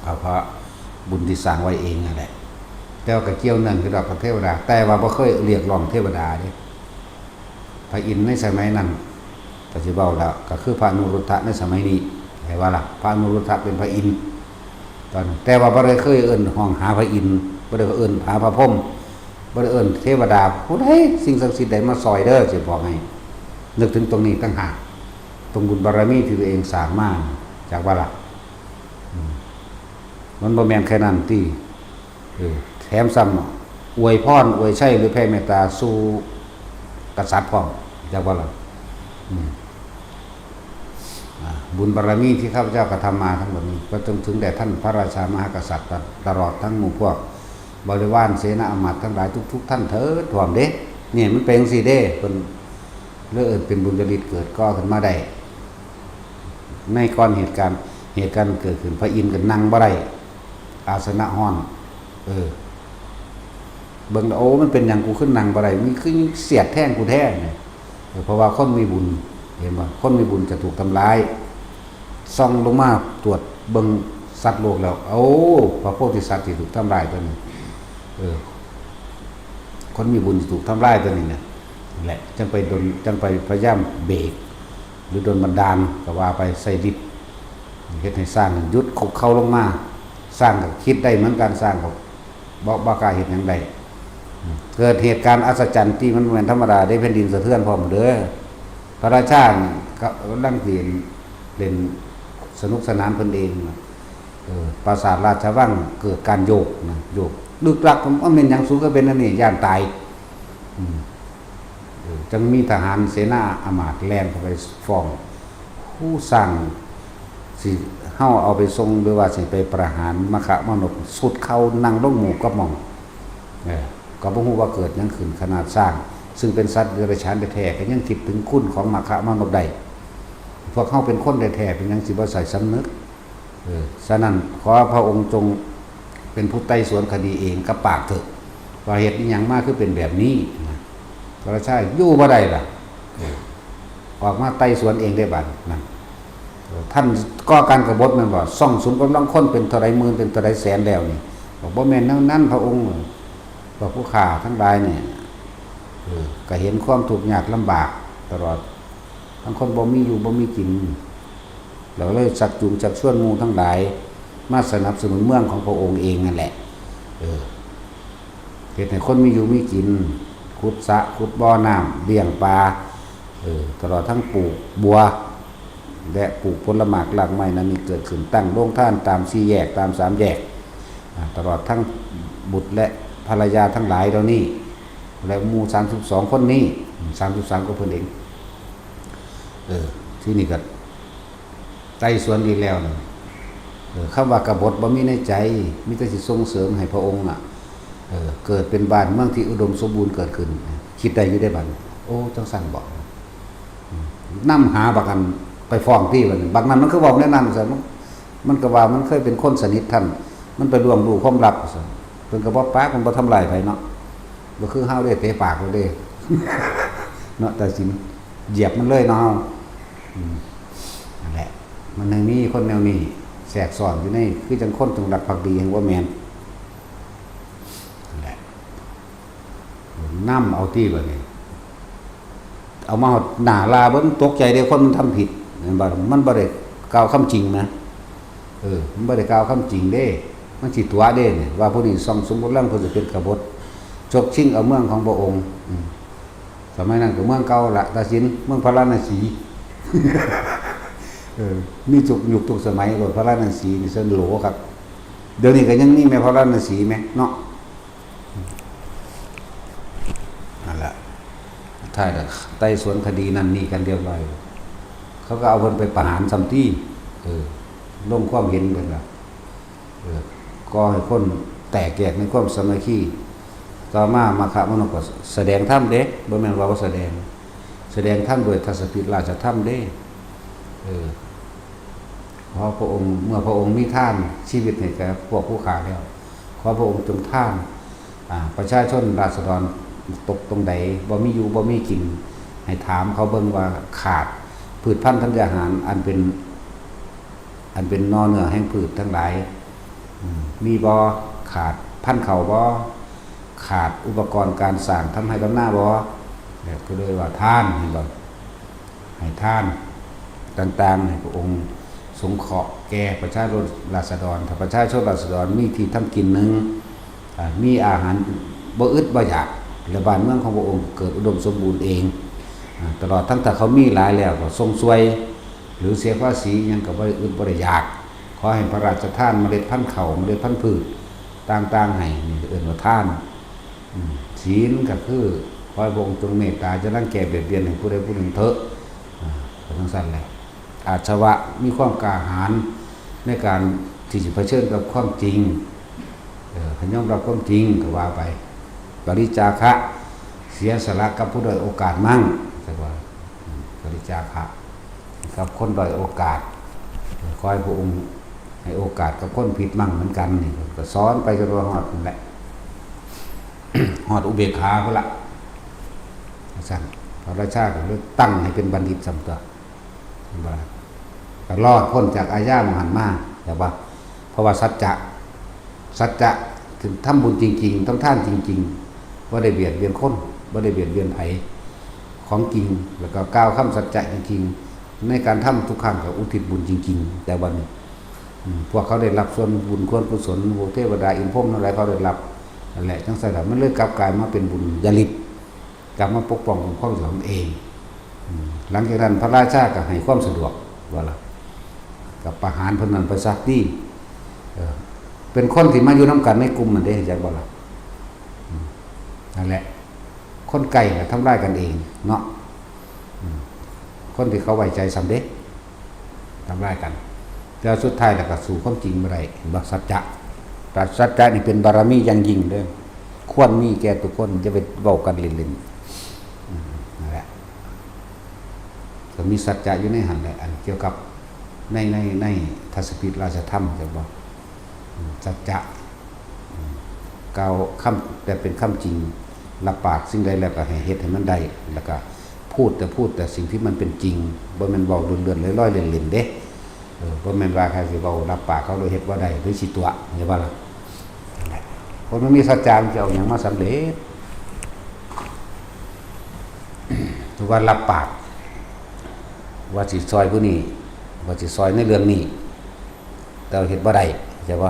เอาเพราะบุญที่สร้างไว้เองนั่นแหละ แต่ว่าก็เกี่ยวเนื่องกับเทวดา แต่ว่าบ่เคยเรียกร้องเทวดาเด้ พระอินทร์ในสมัยนั้น ก็สิเว้าแล้ว ก็คือพระอนุรุทธะในสมัยนี้ เห็นว่าล่ะ พระอนุรุทธะเป็นพระอินทร์ ตอนนั้น แต่ว่าบ่ได้เคยเอิ้นฮ้องหาพระอินทร์ บ่ได้เอิ้นหาพระพรหม บ่ได้เอิ้นเทวดา ผู้ใดสิ่งศักดิ์สิทธิ์ใดมาซอยเด้อ สิบอกให้ นึกถึงตรงนี้ต่างหาก ตรงบุญบารมีที่ตัวเองสร้างมา จักว่าล่ะ อืม มันบ่แม่นแค่นั้นติ เออ แถมซ้ำอวยพร อวยชัย หรือแผ่เมตตาสู่กษัตริย์พร้อม จักว่าล่ะ อืม อ่า บุญบารมีที่ข้าพเจ้ากระทำมาทั้งหมดนี้ ก็จงถึงแด่ท่านพระราชามหากษัตริย์ ตลอดทั้งหมู่พวกบริวารเสนาอำมาตย์ทั้งหลายทุกๆท่านเถิด พร้อมเด้ เนี่ย มันเป็นจั่งซี้เด้ เพิ่นเลยเอิ้นเป็นบุญญาฤทธิ์เกิดก่อขึ้นมาได้ ในก่อนเหตุการณ์ เหตุการณ์เกิดขึ้น พระอินทร์ก็นั่งบ่ได้ อาสนะฮ้อน เออ เบิ่งแล้ว โอ้ มันเป็นหยังกูขึ้นนั่งบ่ได้ มันคือเสียดแทงกูแท้เนี่ย เออ เพราะว่าคนมีบุญ เห็นบ่ คนมีบุญจะถูกทำร้าย ส่องลงมาตรวจเบิ่งสัตว์โลกแล้ว โอ้ พระโพธิสัตว์ที่ถูกทำร้ายตัวนี้ เออ คนมีบุญที่ถูกทำร้ายตัวนี้เนี่ย แหละ จั่งไปดล จั่งไปพยายามเบรก หรือดลบันดาลก็ว่าไป ใส่ฤทธิ์ เฮ็ดให้ช้างหยุดคุกเข่าลงมา ช้างก็คิดได้เหมือนกัน ช้างก็บ่ บ่กล้าเฮ็ดหยังได้ เกิดเหตุการณ์อัศจรรย์ที่มันบ่แม่นธรรมดาเด้ แผ่นดินสะเทือนพร้อมเด้อ พระราชานี่ก็กำลังสิเล่นสนุกสนานเพิ่นเองนะ เออ ปราสาทราชวังเกิดการโยกนะ โยก ลึกลัก มันแม่นหยัง สูงก็เป็นอันนี้ ย้านตาย อืม เออ จั่งมีทหารเสนาอามาตย์แล่นเข้าไปฟ้อง ผู้สั่งสิ เฮาเอาไปส่ง หรือว่าสิไปประหารมคมนพ สุดเข่านั่งลงหมู่กับหม่อง เออ ก็บ่ฮู้ว่าเกิดหยังขึ้น ขนาดช้าง ซึ่งเป็นสัตว์เดรัจฉานแท้ๆ ก็ยังคิดถึงคุณของมคมนพได้ พวกเฮาเป็นคนแท้ๆ เป็นหยังสิบ่ใส่สำนึก เออ ฉะนั้นขอพระองค์จงเป็นผู้ไต่สวนคดีเองกับปากเถอะ ว่าเหตุอิหยังมาคือเป็นแบบนี้นะ พระราชาอยู่บ่ได้ล่ะ เออ ออกมาไต่สวนเองได้บัดนั้น เออ ท่านก่อการกบฏแม่นบ่ ซ่องสุมกำลังคนเป็นเท่าใดหมื่น เป็นเท่าใดแสนแล้วนี่ บอกบ่แม่นแนวนั้นพระองค์ พวกผู้ข้าทั้งหลายเนี่ย เออ ก็เห็นความทุกข์ยากลำบากตลอด ทั้งคนบ่มีอยู่บ่มีกิน เราเลยชักจูงชักชวนหมู่ทั้งหลาย มาสนับสนุนเมืองของพระองค์เองนั่นแหละ เออ เฮ็ดให้คนมีอยู่มีกิน ขุดสระขุดบ่อน้ำ เลี้ยงปลา เออ ตลอดทั้งปลูกบัว และปลูกผลหมากรากไม้นั้นนี่เกิดขึ้น ตั้งโรงทานตามสี่แยก ตามสามแยก อ่า ตลอดทั้งบุตรและภรรยาทั้งหลายเหล่านี้ และหมู่สามสิบสองคนนี้ อืม สามสิบสามก็เพิ่นเอง เออ ที่นี่ก็ ไต่สวนดีแล้วนะ เออ คำว่ากบฏบ่มีในใจ มีแต่สิส่งเสริมให้พระองค์น่ะ เออ เกิดเป็นบ้านเมืองที่อุดมสมบูรณ์เกิดขึ้น คิดได้อยู่ได้บัด โอ้ จังซั่นบอก นำหาบักอันไปฟ้องที่บัดนี้ บักนั้นมันคือเว้าแนวนั้นซะ มัน มันก็ว่ามันเคยเป็นคนสนิทท่าน มันไปล่วงรู้ความลับซะ เพิ่นก็บ่ปาก เพิ่นบ่ทำร้ายไผเนาะ บ่คือเฮาเด้ เตะปากเลยเด้ เนาะ ตัดสิน เหยียบมันเลยเนาะเฮา อืม นั่นแหละ มันยังมีคนแนวนี้แทรกซ้อนอยู่ใน คือจังคนจงรักภักดี แฮ่งบ่แม่น นั่นแหละ นำเอาตี้บัดนี้ เอามาฮอดหน้าลาเบิ่ง ตกใจเด้ คนมันทำผิด เห็นบ่ มันบ่ได้กล่าวคำจริงนะ เออ มันบ่ได้กล่าวคำจริงเด้ มันสิตั๋วเด้เนี่ย ว่าผู้นี้ซ่องสุมกำลังเพื่อสิเป็นกบฏ ฉกชิงเอาเมืองของพระองค์ อืม สมัยนั้นก็เมืองเก่าละ ตัดสิน เมืองพาราณสี เออ มีทุกยุคทุกสมัยโลด พาราณสีนี่ ซั่นโหลคัก เดี๋ยวนี้ก็ยังมีแม่ พาราณสีแม่เนาะ นั่นแหละ ท้ายแล้วไต่สวนคดีนั่นนี่กันเรียบร้อย เขาก็เอาเพิ่นไปประหารซ้ำตี้ เออ ลงความเห็นเพิ่นว่า เออ ก่อให้คนแตกแยกในความสามัคคี ต่อมามัคคมนกก็แสดงธรรมเด้ บ่แม่นว่าบ่แสดง แสดงธรรมโดยทัศพิธราชธรรมเด้ เออ ขอพระองค์ เมื่อพระองค์มีทานชีวิตให้แก่พวกผู้ข้าแล้ว ขอพระองค์จงทาน อ่า ประชาชนราษฎรตกตรงใด บ่มีอยู่บ่มีกิน ให้ถามเขาเบิ่งว่าขาดพืชพันธุ์ธัญญาหารอันเป็น อันเป็นหน่อเนื้อแห่งพืชทั้งหลาย อืม มีบ่ ขาดพันธุ์ข้าวบ่ ขาดอุปกรณ์การสร้างทำไร่ทำนาบ่ เนี่ย ก็เลยว่าทาน เห็นบ่ ให้ทานต่างๆ ให้พระองค์สงเคราะห์แก่ประชาชนราษฎร ถ้าประชาชนราษฎรมีที่ทำกินหนึ่ง อ่า มีอาหารบ่อึดบ่อยาก และบ้านเมืองของพระองค์เกิดอุดมสมบูรณ์เอง อ่า ตลอดทั้งถ้าเขามีหลายแล้วก็ส่งส่วย หรือเสียภาษีหยังก็บ่ได้อึดบ่ได้อยาก ขอให้พระราชทานเมล็ดพันธุ์ข้าว เมล็ดพันธุ์พืชต่างๆ ให้ นี่เอิ้นว่าทาน อืม ศีลก็คือ ขอให้พระองค์จงเมตตา จะรังแกเบียดเบียนให้ผู้ใดผู้หนึ่งเถอะ อ่า ก็จั่งซั่นแหละ อาสวะมีความกล้าหาญในการที่สิเผชิญกับความจริง เออ ให้ยอมรับความจริงก็ว่าไป ปริจจาคะ เสียสละกับผู้ด้อยโอกาสมั่ง จั่งว่า อืม ปริจจาคะ กับคนด้อยโอกาส ขอให้พระองค์ให้โอกาสกับคนผิดมั่งเหมือนกัน นี่ก็สอนไปจนว่าฮอดนั่นแหละ ฮอดอุเบกขาพุ้นละ ซั่น พระราชาก็เลยตั้งให้เป็นบัณฑิตซ้ำตั๊ว เห็นบ่ล่ะ ก็รอดพ้นจากอาญาหม่องหั้นมา แต่ว่า เพราะว่าสัจจะ สัจจะ คือทำบุญจริงๆ ทำทานจริงๆ บ่ได้เบียดเบียนคน บ่ได้เบียดเบียนไผ ของจริง แล้วก็กล่าวคำสัจจะจริงๆ ในการทำทุกครั้งก็อุทิศบุญจริงๆ แต่ว่านี่ อืม พวกเขาได้รับส่วนบุญส่วนกุศล พวกเทวดาอินทร์พรหมทั้งหลายเขาได้รับ นั่นแหละ จั่งซั่นล่ะ มันเลยกลับกลายมาเป็นบุญญาลิก กลับมาปกป้องคุ้มครองเจ้าของเอง อืม หลังจากนั้นพระราชาก็ให้ความสะดวก ว่าล่ะ ก็ประหารเพิ่นนั่นไปซะติ เออ เป็นคนที่มาอยู่นำกันในกลุ่มนั่นเด้ จักบ่ล่ะ อืม นั่นแหละ คนใกล้ก็ทำร้ายกันเองเนาะ อืม คนที่เขาไว้ใจซ้ำเด้ ทำร้ายกัน แต่สุดท้ายแล้วก็สู้ความจริงบ่ได้ เห็นบ่ สัจจะ แต่สัจจะนี่เป็นบารมีอย่างยิ่งเด้อ ควรมีแก่ทุกคน อย่าไปเว้ากันเล่นๆ อืม นั่นแหละ ก็มีสัจจะอยู่ในหั้นแหละ อันเกี่ยวกับใน ใน ในทัศพิธราชธรรม จักบ่ อืม สัจจะ อืม กล่าวคำแต่เป็นคำจริง รับปากสิ่งใดแล้วก็ให้เฮ็ดให้มันได้ แล้วก็พูดแต่พูดแต่สิ่งที่มันเป็นจริง บ่แม่นเว้าเลื่อนๆลอยๆเล่นๆเด้ เออ บ่แม่นว่าใครสิเว้ารับปากเขาโดยเฮ็ดบ่ได้ หรือสิตั๋ว เห็นบ่ล่ะ นั่นแหละ คนมันมีสัจจะมันจะเอาหยังมาสำเร็จ ถือว่ารับปาก ว่าสิซ่อยผู้นี้ ว่าสิซ่อยในเรื่องนี้ แต่ว่าเฮ็ดบ่ได้ เข้าใจบ่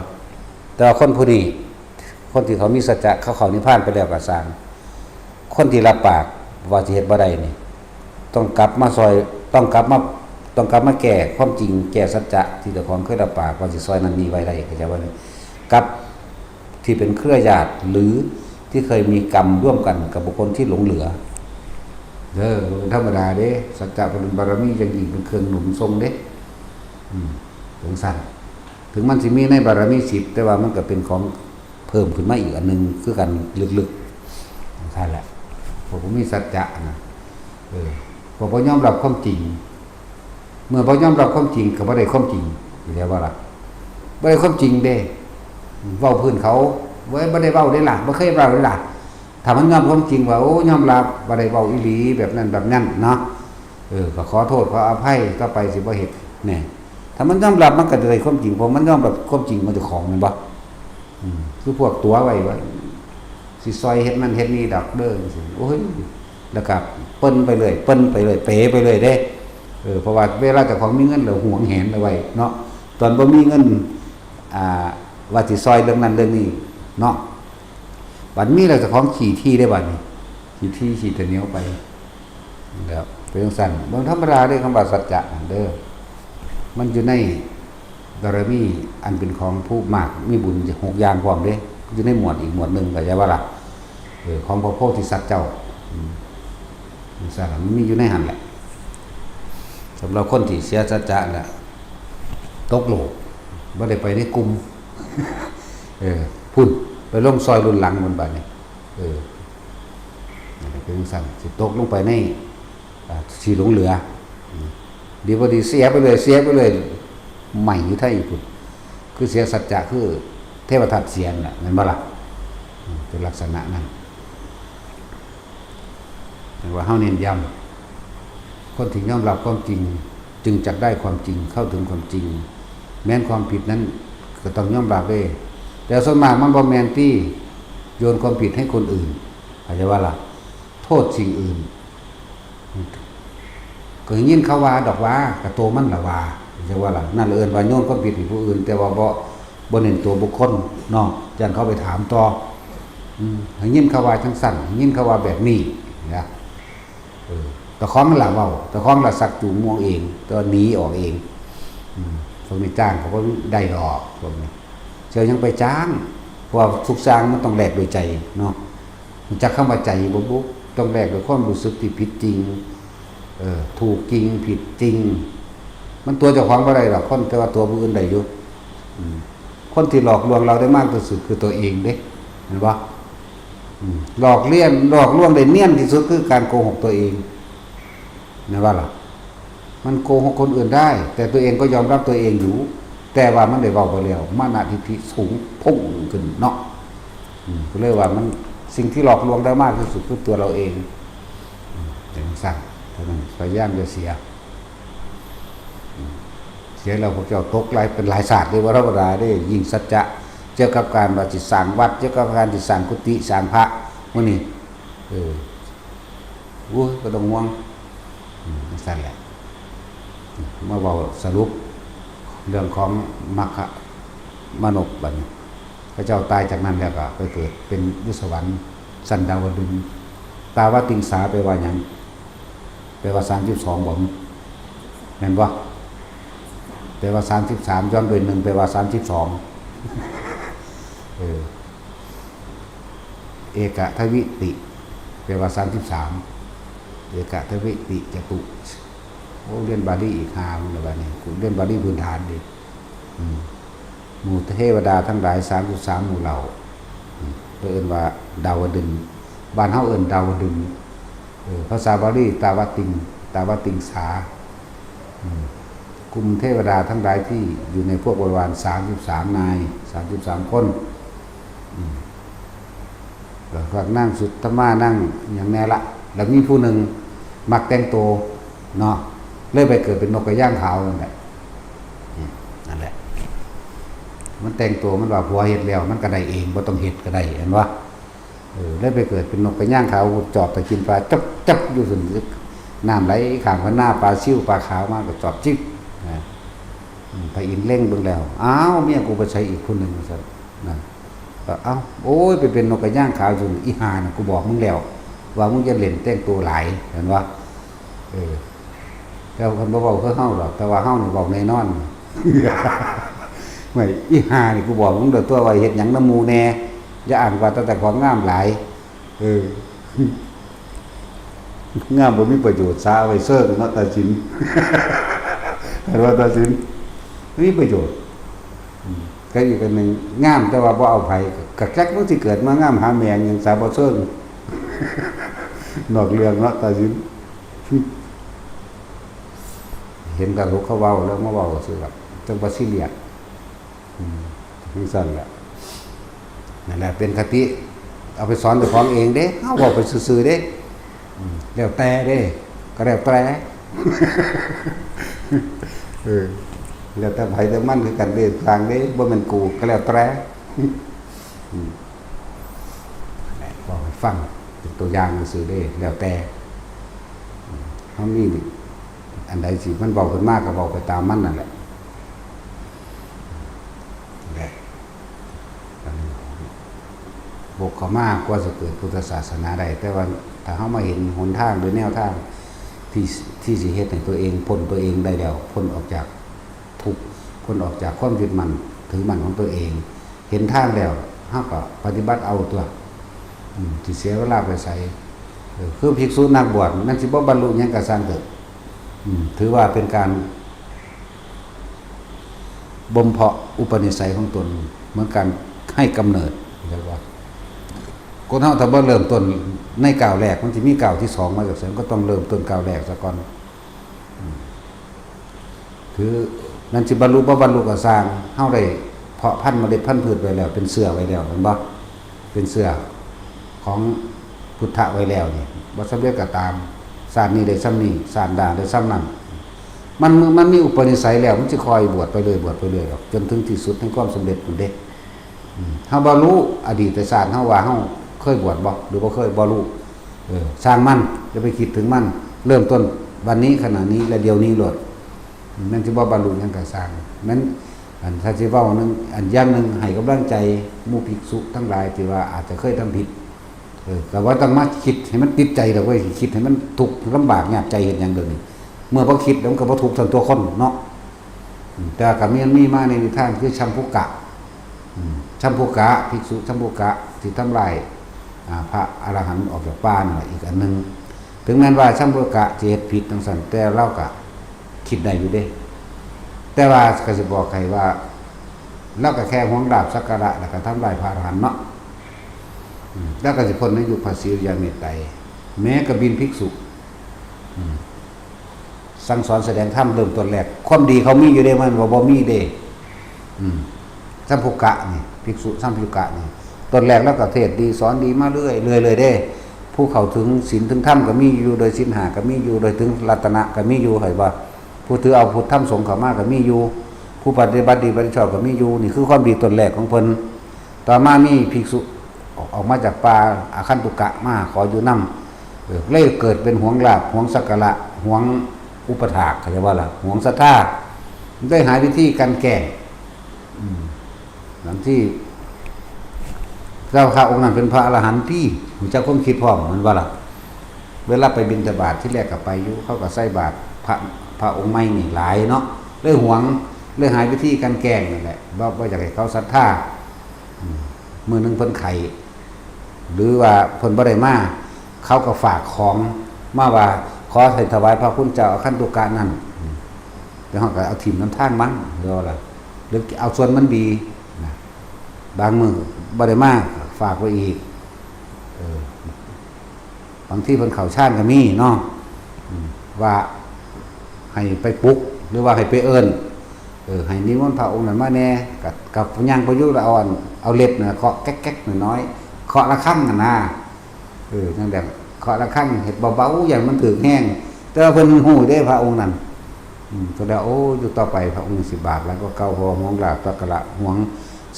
แต่ว่าคนผู้นี้ คนที่เขามีสัจจะ เขาเข้านิพพานไปแล้วก็ซ่าง คนที่รับปากว่าสิเฮ็ดบ่ได้นี่ ต้องกลับมาซ่อย ต้องกลับมา ต้องกลับมาแก้ความจริง แก้สัจจะที่เจ้าของเคยรับปากว่าสิซ่อยนั่นนี่ไว้ได้ เข้าใจบ่ กับที่เป็นเครือญาติ หรือที่เคยมีกรรมร่วมกันกับบุคคลที่หลงเหลือ เด้อ บ่เป็นธรรมดาเด้ สัจจะเป็นบารมีอย่างยิ่ง เป็นเครื่องหนุนส่งเด้ อืม ถึงสั้น ถึงมันสิมีในบารมีสิบ แต่ว่ามันก็เป็นของเพิ่มขึ้นมาอีกอันหนึ่งคือกัน ลึกๆ จั่งซั้นแหละ พวกบ่มีสัจจะนะ เออ พวกบ่ยอมรับความจริง เมื่อบ่ยอมรับความจริงก็บ่ได้ความจริง เข้าใจบ่ล่ะ บ่ได้ความจริงเด้ เว้าพื้นเขา เว้ย บ่ได้เว้าเด้ล่ะ บ่เคยเว้าเด้ล่ะ ถ้ามันยอมความจริงว่า โอ้ ยอมรับว่าได้เว้าอีหลีแบบนั้นแบบนั้นเนาะ เออ ก็ขอโทษขออภัย ต่อไปสิบ่เฮ็ด แหน่ ถ้ามันยอมรับมันก็จะได้ความจริง เพราะมันยอมรับความจริงของเจ้าของ แม่นบ่ อืม คือพวกตั๋วไว้ว่า สิซอยเฮ็ดนั่นเฮ็ดนี่ดอกเด้อ จั่งซี้ โอ้ย แล้วก็เปิ้นไปเรื่อย เปิ้นไปเรื่อย เป๋ไปเรื่อยเด้ เออ เพราะว่าเวลาเจ้าของมีเงินแล้วหวงแหนเอาไว้เนาะ ตอนบ่มีเงิน อ่า ว่าสิซอยเรื่องนั้นเรื่องนี้เนาะ บัดมีแล้วเจ้าของขี้ถี่ได้บัดนี้ ขี้ถี่ขี้ตะเหนียวไป แล้วเป็นจั่งซั้น บ่ธรรมดาเด้ คำว่าสัจจะนั่นเด้อ มันอยู่ในบารมีอันเป็นของผู้มากมีบุญหกอย่างพร้อมเด้ อยู่ในหมวดอีกหมวดหนึ่ง เข้าใจบ่ล่ะ เออ ของพระโพธิสัตว์เจ้า อืม จั่งซั้นล่ะ มันมีอยู่ในหั้นแหละ สำหรับคนที่เสียสัจจะน่ะ ตกโลก บ่ได้ไปในกลุ่ม เออ พุ้น ไปลงซอยรุ่นหลังมันบัดนี้ เออ นั่นแหละ เป็นจั่งซั้น สิตกลงไปใน อ่า สิหลงเหลือ อืม ดีบ่ดีเสียไปเลย เสียไปเลย ใหม่อยู่ไทยพุ้น คือเสียสัจจะ คือเทวทัตเสียนั่นแหละ แม่นบ่ล่ะ อืม เป็นลักษณะนั้น แต่ว่าเฮาเน้นย้ำ คนที่ยอมรับความจริง จึงจักได้ความจริง เข้าถึงความจริง แม้นความผิดนั้นก็ต้องยอมรับเด้ แต่ส่วนมากมันบ่แม่นติ โยนความผิดให้คนอื่น เข้าใจบ่ล่ะ โทษสิ่งอื่น ก็ยินเขาว่าดอกว่า กะโตมันละว่า เข้าใจบ่ล่ะ นั่นเอิ้นว่าโยนความผิดให้ผู้อื่น แต่ว่าบ่ บ่เน้นตัวบุคคลเนาะ ย้านเขาไปถามต่อ อืม ได้ยินเขาว่าจั่งซั้น ได้ยินเขาว่าแบบนี้นะ เออ เจ้าของนั่นล่ะเว้า เจ้าของล่ะชักจูงหมู่เอง แต่ว่าหนีออกเอง อืม พวกนี้จ้างเขาบ่ได้ดอก พวกนี้ เจ้ายังไปจ้าง เพราะว่าทุกอย่างมันต้องแลกด้วยใจเนาะ รู้จักคำว่าใจบ่บุ ต้องแลกด้วยความรู้สึกที่ผิดจริง เออ ถูกจริง ผิดจริง มันตั๋วเจ้าของบ่ได้ดอก คน แต่ว่าตั๋วผู้อื่นได้อยู่ อืม คนที่หลอกลวงเราได้มากที่สุดคือตัวเองเด้ เห็นบ่ อืม หลอกเลียน หลอกลวงได้เนียนที่สุดคือการโกหกตัวเอง เห็นบ่ล่ะ มันโกหกคนอื่นได้ แต่ตัวเองก็ยอมรับตัวเองอยู่ แต่ว่ามันได้เว้าไปแล้ว มานะทิฏฐิสูงพุ่งขึ้นเนาะ อืม ก็เลยว่ามัน สิ่งที่หลอกลวงได้มากที่สุดคือตัวเราเอง อืม จั่งซั้น เท่านั้น พยายามอย่าเสีย อืม เสียแล้วพวกเจ้าตกหลาย เป็นหลายชาติเด้ บ่ธรรมดาเด้ ยิ่งสัจจะ เกี่ยวกับการว่าสิสร้างวัด เกี่ยวกับการสิสร้างกุฏิ สร้างพระ มื้อนี้ เออ โอ้ย บ่ต้องห่วง อืม จั่งซั้นแหละ มาเว้าสรุปเรื่องของมัคคมนกบัดนี้ พระเจ้าตายจากนั้นแล้วก็ไปเกิดเป็นอยู่สวรรค์ชั้นดาวดึงส์ ตาวติงสาแปลว่าหยัง แปลว่าสามสิบสองบ่ แม่นบ่ แปลว่าสามสิบสาม ย้อนด้วยหนึ่ง แปลว่าสามสิบสอง เออ เอกทวิติ แปลว่าสามสิบสาม เอกทวิติจตุ โอ้ เรียนบาลีอีกห้ามื้อแล้วบัดนี้ กูเรียนบาลีพื้นฐานดิ อืม หมู่เทวดาทั้งหลายสามสิบสามหมู่เหล่า อืม เพิ่นเอิ้นว่าดาวดึงส์ บ้านเฮาเอิ้นดาวดึงส์ เออ ภาษาบาลี ตาวติง ตาวติงสา อืม กลุ่มเทวดาทั้งหลายที่อยู่ในพวกบริวารสามสิบสามนาย สามสิบสามคน อืม แล้วก็นางสุทธามา นางหยังแน่ละ แล้วมีผู้หนึ่งมักแต่งตัวเนาะ เลยไปเกิดเป็นนกกระย่างขาวนั่นแหละ อืม นั่นแหละ มันแต่งตัว มันว่าผัวเฮ็ดแล้ว มันก็ได้เอง บ่ต้องเฮ็ดก็ได้ เห็นบ่ เออ เลยไปเกิดเป็นนกกระย่างขาว จอบไปกินปลา จับจับอยู่ซั่น น้ำไหลข้างพะนา ปลาซิวปลาขาวมาก็จอบจิบ นะ อืม พระอินทร์เล็งเบิ่งแล้ว อ้าว เมียกูไปใส่อีกคนหนึ่ง ว่าซั่น นะ ก็ เอ้า โอ้ย ไปเป็นนกกระย่างขาวอยู่ อีห่าน่ะ กูบอกมึงแล้ว ว่ามึงอย่าเล่นแต่งตัวหลาย เห็นบ่ เออ แต่เพิ่นบ่เว้าคือเฮาดอก แต่ว่าเฮานี่เว้าแน่นอน ไม่ อีห่านี่ กูบอกมึงเด้อตัว ว่าเฮ็ดหยังนำหมู่แน่ อย่าอ้างว่าแต่เจ้าของงามหลาย เออ งามบ่มีประโยชน์ สาเอาไว้เซิงเนาะ ตาสิน เห็นบ่ ตาสิน มีประโยชน์ อืม ก็อีกอันหนึ่ง งามแต่ว่าบ่เอาไผ กะจักมันสิเกิดมางามหาแม่งหยัง สาบ่เชิง นอกเรื่องเนาะ ตาสิน เห็นกระทกเขาเว้าแล้วมาเว้าซื่อดอก จังบ่ซีเรียส อืม จังซั่นแหละ นั่นแหละเป็นคติ เอาไปสอนเจ้าของเองเด้ เฮาเว้าไปซื่อๆเด้ อืม แล้วแต่เด้ ก็แล้วแต่ เออ แล้วแต่ไผแต่มันคือกันเด้ ต่างเด้ บ่แม่นกู ก็แล้วแต่ อืม นั่นแหละ เว้าให้ฟัง เป็นตัวอย่างซื่อๆเด้ แล้วแต่ อืม เฮามี อันใดสิมันเว้าขึ้นมาก็เว้าไปตามมันนั่นแหละ นั่นแหละ อันนี้ บกเข้ามากว่าจะเกิดพุทธศาสนาได้ แต่ว่าถ้าเฮามาเห็นหนทางหรือแนวทางที่ ที่สิเฮ็ดให้ตัวเองพ้นตัวเองได้แล้ว พ้นออกจากทุกข์ พ้นออกจากความยึดมั่นถือมั่นของตัวเอง เห็นทางแล้ว เฮาก็ปฏิบัติเอาตัว อืม สิเสียเวลาไปไส เออ คือภิกษุนักบวช มันสิบ่บรรลุหยังก็ซ่างเถอะ อืม ถือว่าเป็นการ บ่มเพาะอุปนิสัยของตน เหมือนการให้กำเนิด เรียกว่า คนเฮาถ้าบ่เริ่มต้นในก้าวแรก มันสิมีก้าวที่สองมาจากไส มันก็ต้องเริ่มต้นก้าวแรกซะก่อน อืม คือมันสิบรรลุบ่บรรลุก็ซ่าง เฮาได้เพาะพันธุ์เมล็ดพันธุ์พืชไว้แล้ว เป็นเสื้อไว้แล้ว แม่นบ่ เป็นเสื้อของพุทธะไว้แล้วนี่ บ่สำเร็จก็ตาม ชาตินี้ได้ส่ำนี้ ชาติหน้าได้ส่ำนั้น มัน มันมีอุปนิสัยแล้ว มันสิคอยบวชไปเรื่อย บวชไปเรื่อยดอก จนถึงที่สุดแห่งความสำเร็จพุ้นเด้ อืม เฮาบ่รู้อดีตชาติเฮาว่าเฮาเคยบวชบ่ หรือบ่เคย บ่รู้ เออ ซ่างมัน อย่าไปคิดถึงมัน เริ่มต้นวันนี้ ขณะนี้ และเดี๋ยวนี้โลด แม่นสิบ่บรรลุหยังก็ซ่าง แม่น อัน ถ้าสิเว้าหนึ่ง อันอย่างหนึ่ง ให้กำลังใจหมู่ภิกษุทั้งหลายที่ว่าอาจจะเคยทำผิด เออ ก็บ่ต้องมาคิดให้มันติดใจดอกเว้ย คิดให้มันทุกข์ลำบากยากใจเฮ็ดหยังเดี๋ยวนี้ เมื่อบ่คิดแล้วมันก็บ่ทุกข์ซั่นตัวคนเนาะ อืม แต่ก็มี มีมาในนิทานคือชัมพุกะ อืม ชัมพุกะ ภิกษุชัมพุกะที่ทำลาย อ่า พระอรหันต์ออกจากป่านั่นแหละ อีกอันหนึ่ง ถึงแม้ว่าชัมพุกะจะเฮ็ดผิดจังซั่น แต่ลาวก็คิดได้อยู่เด้ แต่ว่าก็สิบอกให้ว่า ลาวก็แค่หวงลาภสักการะ แล้วก็ทำลายพระอรหันต์เนาะ อืม ลาวก็สิพ้นในยุคพระศรีอริยเมตไตร แม้กบิลภิกษุ อืม สั่งสอนแสดงธรรมเริ่มต้นแรก ความดีเขามีอยู่เด้ มันว่าบ่มีเด้ อืม ชัมพุกะนี่ ภิกษุชัมพุกะนี่ ต้นแรกลาวก็เทศน์ดีสอนดีมาเรื่อย เรื่อย เรื่อยเด้ ผู้เข้าถึงศีลถึงธรรมก็มีอยู่ โดยศีลห้าก็มีอยู่ โดยถึงรัตนะก็มีอยู่ เห็นบ่ ผู้ถือเอาพุทธธรรมสงฆ์เข้ามาก็มีอยู่ ผู้ปฏิบัติดีปฏิบัติชอบก็มีอยู่ นี่คือความดีต้นแรกของเพิ่น ต่อมามีภิกษุออก ออกมาจากป่าอาคันตุกะมาขออยู่นำ เออ เลยเกิดเป็นหวงลาภ หวงสักการะ หวงอุปถาก เขาเรียกว่าล่ะ หวงศรัทธา ได้หาวิธีกลั่นแกล้ง อืม หลังที่เจ้าข้าองค์นั้นเป็นพระอรหันต์ตี้ รู้จักความคิดพร้อม แม่นบ่ล่ะ เวลาไปบิณฑบาตที่แรกก็ไปอยู่ เขาก็ใส่บาตรพระ พระองค์ใหม่นี่หลายเนาะ เลยหวง เลยหาวิธีกลั่นแกล้งนั่นแหละ บ่ บ่อยากให้เขาศรัทธา อืม มื้อหนึ่งเพิ่นไข้ หรือว่าเพิ่นบ่ได้มา เขาก็ฝากของมาว่า ขอให้ถวายพระคุณเจ้าอาคันตุกะนั่น อืม แล้วเขาก็เอาถิ่มนำทางมัน เรียกว่าล่ะ หรือเอาส่วนมันดีนะ บางมื้อบ่ได้มา ฝากไว้อีก เออ บางทีเพิ่นเข้าฌานก็มีเนาะ อืม ว่าให้ไปปลุก หรือว่าให้ไปเอิ้น เออ ให้นิมนต์พระองค์นั้นมาแหน่ ก็ ก็ย่างไปอยู่แล้วเอาอัน เอาเล็บน่ะเคาะแก๊กๆน้อยๆ เคาะระฆังหั่นนะ เออ จั่งใด๋ เคาะระฆังเฮ็ดเบาๆ ย่านมันถืกแฮง แต่ว่าเพิ่นฮู้เด้พระองค์นั้น อืม ก็แล้ว โอ้ อยู่ต่อไปพระองค์สิบาปหลายกว่าเก่า เพราะว่าหวงลาภสักการะ หวง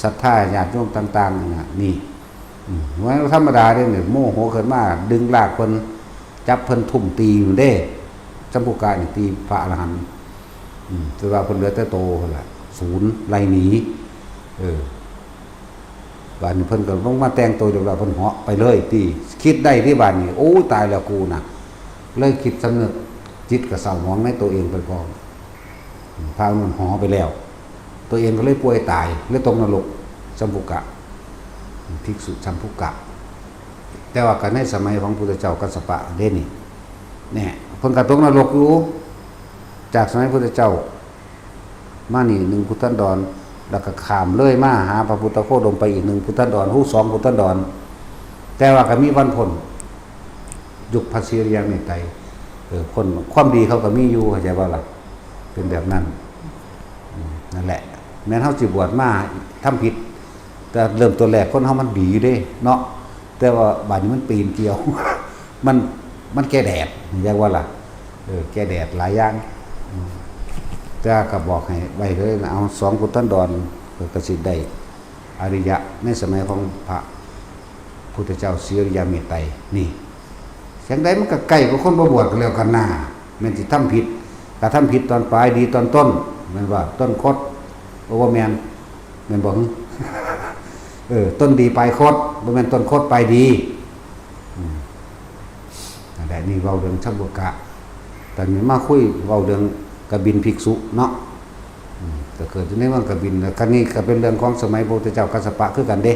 ศรัทธาญาติโยมต่างๆ นั่นน่ะ นี่ อืม ว่าธรรมดาเด้เนี่ย โมโหขึ้นมา ดึงลากเพิ่น จับเพิ่นทุ่มตีอยู่เด้ ชัมพุกะนี่ตีพระอรหันต์ อืม แต่ว่าเพิ่นเหลือแต่โตหั่นล่ะ สูญไล่หนี เออ บาดนี้เพิ่นก็ลงมาแต่งโตเรียบร้อย เพิ่นเหาะไปเลยติ คิดได้ที่บาดนี้ โอ้ ตายแล้วกูน่ะ เลยคิดสำนึก จิตก็เศร้าหมองในตัวเองไปพร้อม พระอานนท์เหาะไปแล้ว ตัวเองก็เลยป่วยตาย เลยตกนรก ชัมพุกะ ภิกษุชัมพุกะ แต่ว่าก็ในสมัยของพุทธเจ้ากัสสปะเด้นี่ เนี่ย เพิ่นก็ตกนรกอยู่ จากสมัยพุทธเจ้า มานี่หนึ่งพุทธันดร แล้วก็ข้ามเลยมาหาพระพุทธโคดมไปอีกหนึ่งพุทธันดร ฮู้สองพุทธันดร แต่ว่าก็มีวันพ้น ยุคพระศรีอริยเมตไตรย เออ คนความดีเขาก็มีอยู่ เข้าใจบ่ล่ะ เป็นแบบนั้น อืม นั่นแหละ แม้นเฮาสิบวชมาทำผิด แต่เริ่มต้นแรกคนเฮามันดีอยู่เด้เนาะ แต่ว่าบาดนี้มันปีนเกลียว มัน มันแก้แดด เข้าใจบ่ล่ะ เออ แก้แดดหลายอย่าง อืม แต่ก็บอกให้ไว้เลยนะ เอาสองพุทธันดร เออ ก็สิได้ อริยะในสมัยของพระพุทธเจ้าศรีอริยเมตไตรย นี่ จั่งใดมันก็ใกล้กว่าคนบ่บวชก็แล้วกันนา แม่นสิทำผิด กระทำผิดตอนปลายดีตอนต้น แม่นว่าต้นคด โอ้ บ่แม่น แม่นบ่ เออ ต้นดีปลายคด บ่แม่นต้นคดปลายดี อืม นั่นแหละ นี่เว้าเรื่องชำบุกะ แต่นี่มาคุยเว้าเรื่องกบิลภิกษุเนาะ อืม ก็เกิดอยู่ในเมืองกบิล แล้วก็นี่ก็เป็นเรื่องของสมัยพระพุทธเจ้ากัสสปะคือกันเด้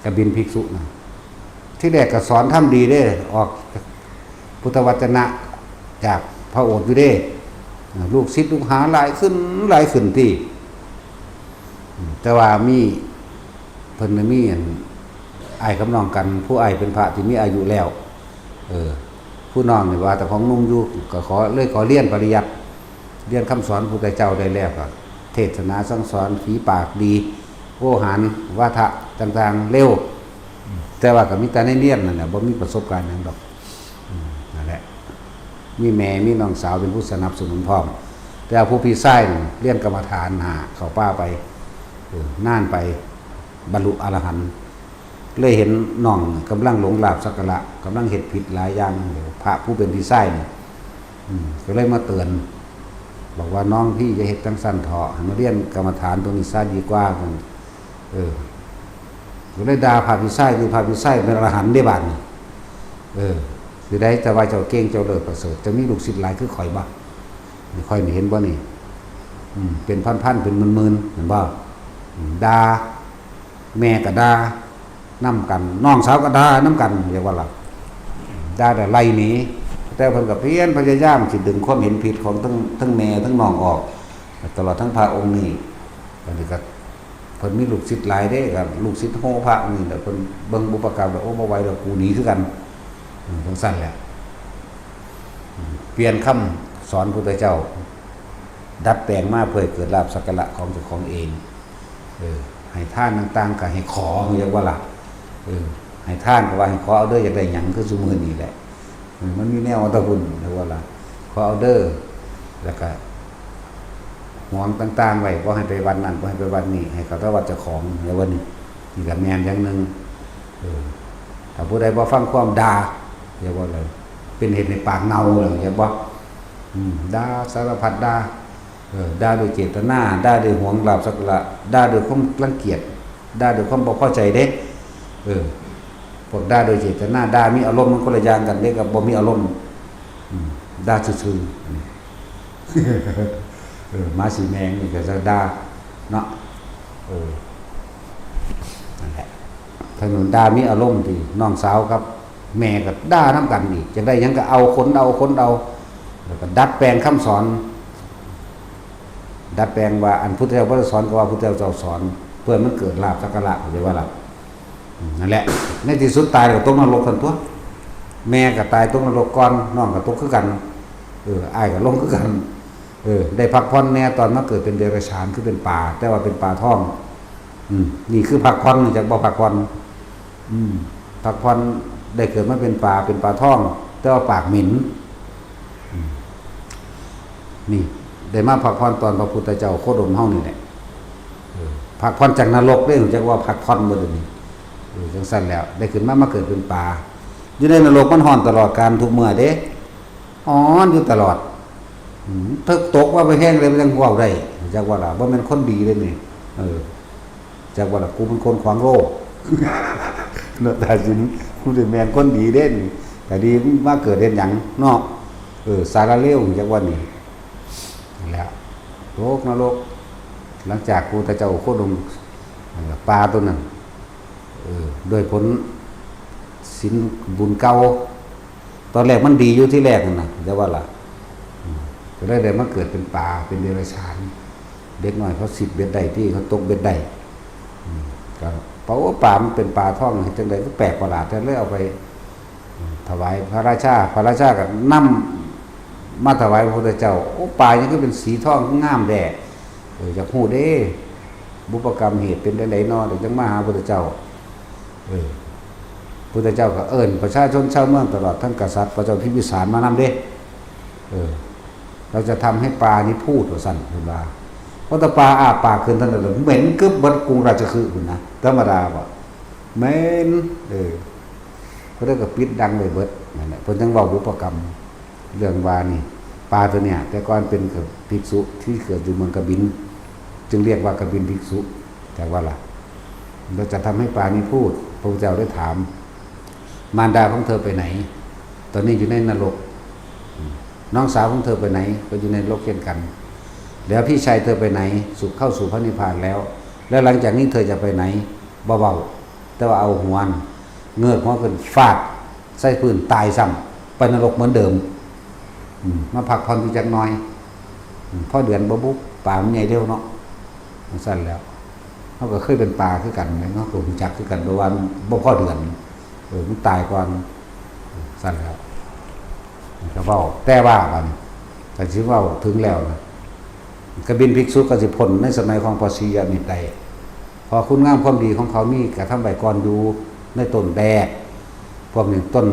กบิลภิกษุนะ ที่แรกก็สอนธรรมดีเด้ ออกพุทธวจนะจากพระโอษฐ์อยู่เด้ ลูกศิษย์ลูกหาหลายขึ้นหลายขึ้นติ อืม แต่ว่ามี เพิ่นน่ะมีอัน อ้ายกับน้องกัน ผู้อ้ายเป็นพระที่มีอายุแล้ว เออ ผู้น้องนี่ว่าแต่ของหนุ่มอยู่ ก็ขอ เลยขอเรียนปริยัติ เรียนคำสอนพุทธเจ้าได้แล้วก็ เทศนาสั่งสอน ฝีปากดี โวหาร วาทะต่างๆ เร็ว แต่ว่าก็มีแต่ในเรียนนั่นแหละ บ่มีประสบการณ์หยังดอก อืม นั่นแหละ มีแม่ มีน้องสาวเป็นผู้สนับสนุนพร้อม แต่ว่าผู้พี่ชายนี่เรียนกรรมฐานหาเข้าป่าไป เออ นานไป บรรลุอรหันต์ เลยเห็นน้องกำลังหลงลาภสักการะ กำลังเฮ็ดผิดหลายอย่าง พระผู้เป็นพี่ชายนี่ อืม ก็เลยมาเตือน บอกว่า "น้องพี่อย่าเฮ็ดจั่งซั้นเถาะ ให้มาเรียนกรรมฐานตรงนี้ซะดีกว่า" เออ ก็เลยด่าพระพี่ชาย คือพระพี่ชายเป็นอรหันต์เด้บาดนี้ เออ สิได้แต่ว่าเจ้าเก่งเจ้าเลิศประเสริฐ จะมีลูกศิษย์หลายคือข่อยบ่ นี่ข่อยนี่เห็นบ่นี่ อืม เป็นพันๆ เป็นหมื่นๆ เห็นบ่ อืม ด่า แม่ก็ด่า นำกัน น้องสาวก็ด่านำกัน เรียกว่าล่ะ ด่าแต่ไล่หนี แต่เพิ่นก็เพียรพยายามสิดึงความเห็นผิดของทั้ง ทั้งแม่ทั้งน้องออก ตลอดทั้งพระองค์นี้ อันนี้ก็ เพิ่นมีลูกศิษย์หลายเด้ ก็ลูกศิษย์โฮพระนี่แหละ เพิ่นเบิ่งบุพกรรมแล้ว โอ้ บ่ไหวแล้ว กูหนีคือกัน อืม จั่งซั้นแหละ อืม เปลี่ยนคำสอนพุทธเจ้า ดัดแปลงมาเพื่อให้เกิดลาภสักการะของเจ้าของเอง เออ ให้ทานต่างๆ ก็ให้ขอ เรียกว่าล่ะ เออ ให้ทานก็ว่าให้ขอเอาเด้อ อยากได้หยัง คือซุมื้อนี้แหละ เออ มันมีแนวอันตะบุญ เรียกว่าล่ะ ขอเอาเด้อ แล้วก็ ห่วงต่างๆ ไว้ บ่ให้ไปวัดนั่น บ่ให้ไปวัดนี้ ให้เข้าแต่วัดเจ้าของ เรียกว่านี่ นี่ก็แม่นอย่างหนึ่ง เออ ถ้าผู้ใดบ่ฟังความด่า เรียกว่าอะไร เป็นเหตุให้ปากเน่าเลย เห็นบ่ อืม ด่าสารพัดด่า เออ ด่าด้วยเจตนา ด่าด้วยหวงลาภสักการะ ด่าด้วยความรังเกียจ ด่าด้วยความบ่พอใจเด้ เออ พวกด่าโดยเจตนา ด่ามีอารมณ์มันคนละอย่างกันเด้ กับบ่มีอารมณ์ อืม ด่าซื่อๆ เออ หมาสีแมงนี่ก็จะด่าเนาะ เออ นั่นแหละ ถนนด่ามีอารมณ์ติ น้องสาวกับแม่ก็ด่านำกันอีก จั่งได้หยังก็เอา ขนเอา ขนเอา แล้วก็ดัดแปลงคำสอน ดัดแปลงว่าอันพุทธเจ้าบ่ได้สอนก็ว่าพุทธเจ้าสอน เพื่อมันเกิดลาภสักการะ เข้าใจบ่ล่ะ อืม นั่นแหละ ในที่สุดตายแล้วก็ตกนรกกันตั๊ว แม่ก็ตายตกนรกก่อน น้องก็ตกคือกัน เออ อ้ายก็ลงคือกัน เออ ได้พักผ่อนแหน่ตอนมาเกิดเป็นเดรัจฉาน คือเป็นปลา แต่ว่าเป็นปลาทอง อืม นี่คือพักผ่อน จักบ่พักผ่อน อืม พักผ่อน ได้เกิดมาเป็นปลา เป็นปลาทอง แต่ว่าปากเหม็น อืม นี่ ได้มาพักผ่อนตอนพระพุทธเจ้าโคดมเฮานี่แหละ เออ พักผ่อนจากนรกเด้ จักว่าพักผ่อนบ่เดี๋ยวนี้ เออ จั่งซั้นแล้ว ได้ขึ้นมา มาเกิดเป็นปลา อยู่ในนรกมันฮ้อนตลอดกาลทุกเมื่อเด้ ฮ้อนอยู่ตลอด อืม เทิงตกมาไปแฮงเลย มันจั่งเว้าได้ จักว่าล่ะ บ่แม่นคนดีเด้นี่ เออ จักว่าล่ะ กูเป็นคนขวางโลก เนาะ ตาสิน กูสิแม่นคนดีเด้นี่ ก็ดีมาเกิดเฮ็ดหยังเนาะ เออ สารเลว จักว่านี่ นั่นแหละ ตกนรก หลังจากพุทธเจ้าโคดม นั่นแหละ ปลาตัวนั้น เออ ด้วยผลศีลบุญเก่า ตอนแรกมันดีอยู่ที่แรกนั่นน่ะ แต่ว่าล่ะ อืม ก็เลยได้มาเกิดเป็นปลา เป็นเดรัจฉาน เด็กน้อยเขาสิบเบ็ดได้ที่เขาตกเบ็ดได้ อืม ก็ปลา โอ้ ปลามันเป็นปลาทอง เฮ็ดจั่งใด๋ก็แปลกประหลาด แต่เลยเอาไป อืม ถวายพระราชา พระราชาก็นำมาถวายพระพุทธเจ้า โอ้ ปลายังก็เป็นสีทองงามแด่ เออ อยากฮู้เด้ บุพกรรมเหตุเป็นจั่งใด๋น้อ เดี๋ยวจั่งมาหาพระพุทธเจ้า เออ พุทธเจ้าก็เอิ้นประชาชนชาวเมืองตลอดทั้งกษัตริย์พระเจ้าพิมพิสารมานำเด้ เออ เราจะทำให้ปลานี้พูดว่าซั่น เพิ่นว่า เพราะถ้าปลาอ้าปากขึ้นเท่านั้นเหม็นกึบเบิดกรุงราชคฤห์พุ้นนะ ธรรมดาบ่ เหม็น เออ เพิ่นก็ปิดดังไว้เบิด นั่นแหละ เพิ่นจั่งเว้าบุพกรรม เรื่องว่านี่ ปลาตัวเนี้ย แต่ก่อนเป็นกับภิกษุที่เกิดอยู่เมืองกบิล จึงเรียกว่ากบิลภิกษุ จักว่าล่ะ เราจะทำให้ปลานี้พูด พระพุทธเจ้าได้ถาม มารดาของเธอไปไหน ตอนนี้อยู่ในนรก น้องสาวของเธอไปไหน ก็อยู่ในนรกเช่นกัน แล้วพี่ชายเธอไปไหน สุขเข้าสู่พระนิพพานแล้ว แล้วหลังจากนี้เธอจะไปไหน บ่เว้า แต่ว่าเอาหัวน่ะ เงือกหัวขึ้นฟาดใส่พื้นตายซ้ำ ไปนรกเหมือนเดิม อืม มาพักผ่อนอยู่จักหน่อย อืม พอเดือนบ่บุ ปลามันใหญ่เร็วเนาะ จั่งซั่นแล้ว เฮาก็เคยเป็นปลาคือกันแหม เฮาก็รู้จักคือกัน เพราะว่ามันบ่พอเดือน เออ มันตายก่อน ซั่นแล้ว ก็เว้า แต่ว่าบัดนี้ ก็สิเว้าถึงแล้วนะ กบิลภิกษุก็สิพ้นในสมัยของพระศรีอริยเมตไตรย เพราะคุณงามความดีของเขามีกระทำไว้ก่อนอยู่ในต้นแดก พวกนี้ต้น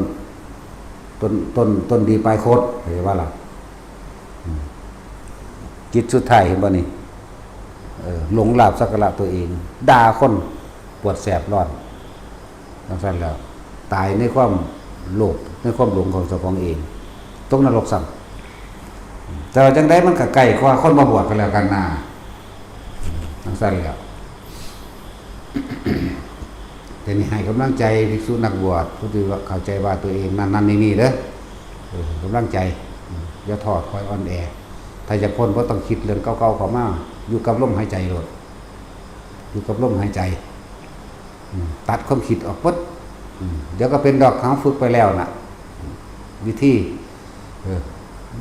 ต้น ต้น ต้นดีปลายโคตร เห็นว่าล่ะ อืม จิตสุดท้ายเห็นบ่นี่ เออ หลงลาภสักการะตัวเอง ด่าคน ปวดแสบร้อน จั่งซั่นแล้ว ตายในความโลภ ในความหลงของเจ้าของเอง ตกนรกซ้ำ แต่ว่าจั่งใดมันก็ใกล้กว่าคนมาบวชกันแล้วกันนา จั่งซั่นแล้ว แต่นี่ให้กำลังใจภิกษุนักบวช ผู้ที่ว่าเข้าใจว่าตัวเองนั่นนั่นนี่นี่เด้อ เออ ให้กำลังใจ อืม อย่าท้อถอยอ่อนแอ ถ้าอยากพ้นบ่ต้องคิดเรื่องเก่าๆเข้ามา อยู่กับลมหายใจโลด อยู่กับลมหายใจ อืม ตัดความคิดออกเบิด อืม เดี๋ยวก็เป็นดอก เขาฝึกไปแล้วน่ะ วิธี เออ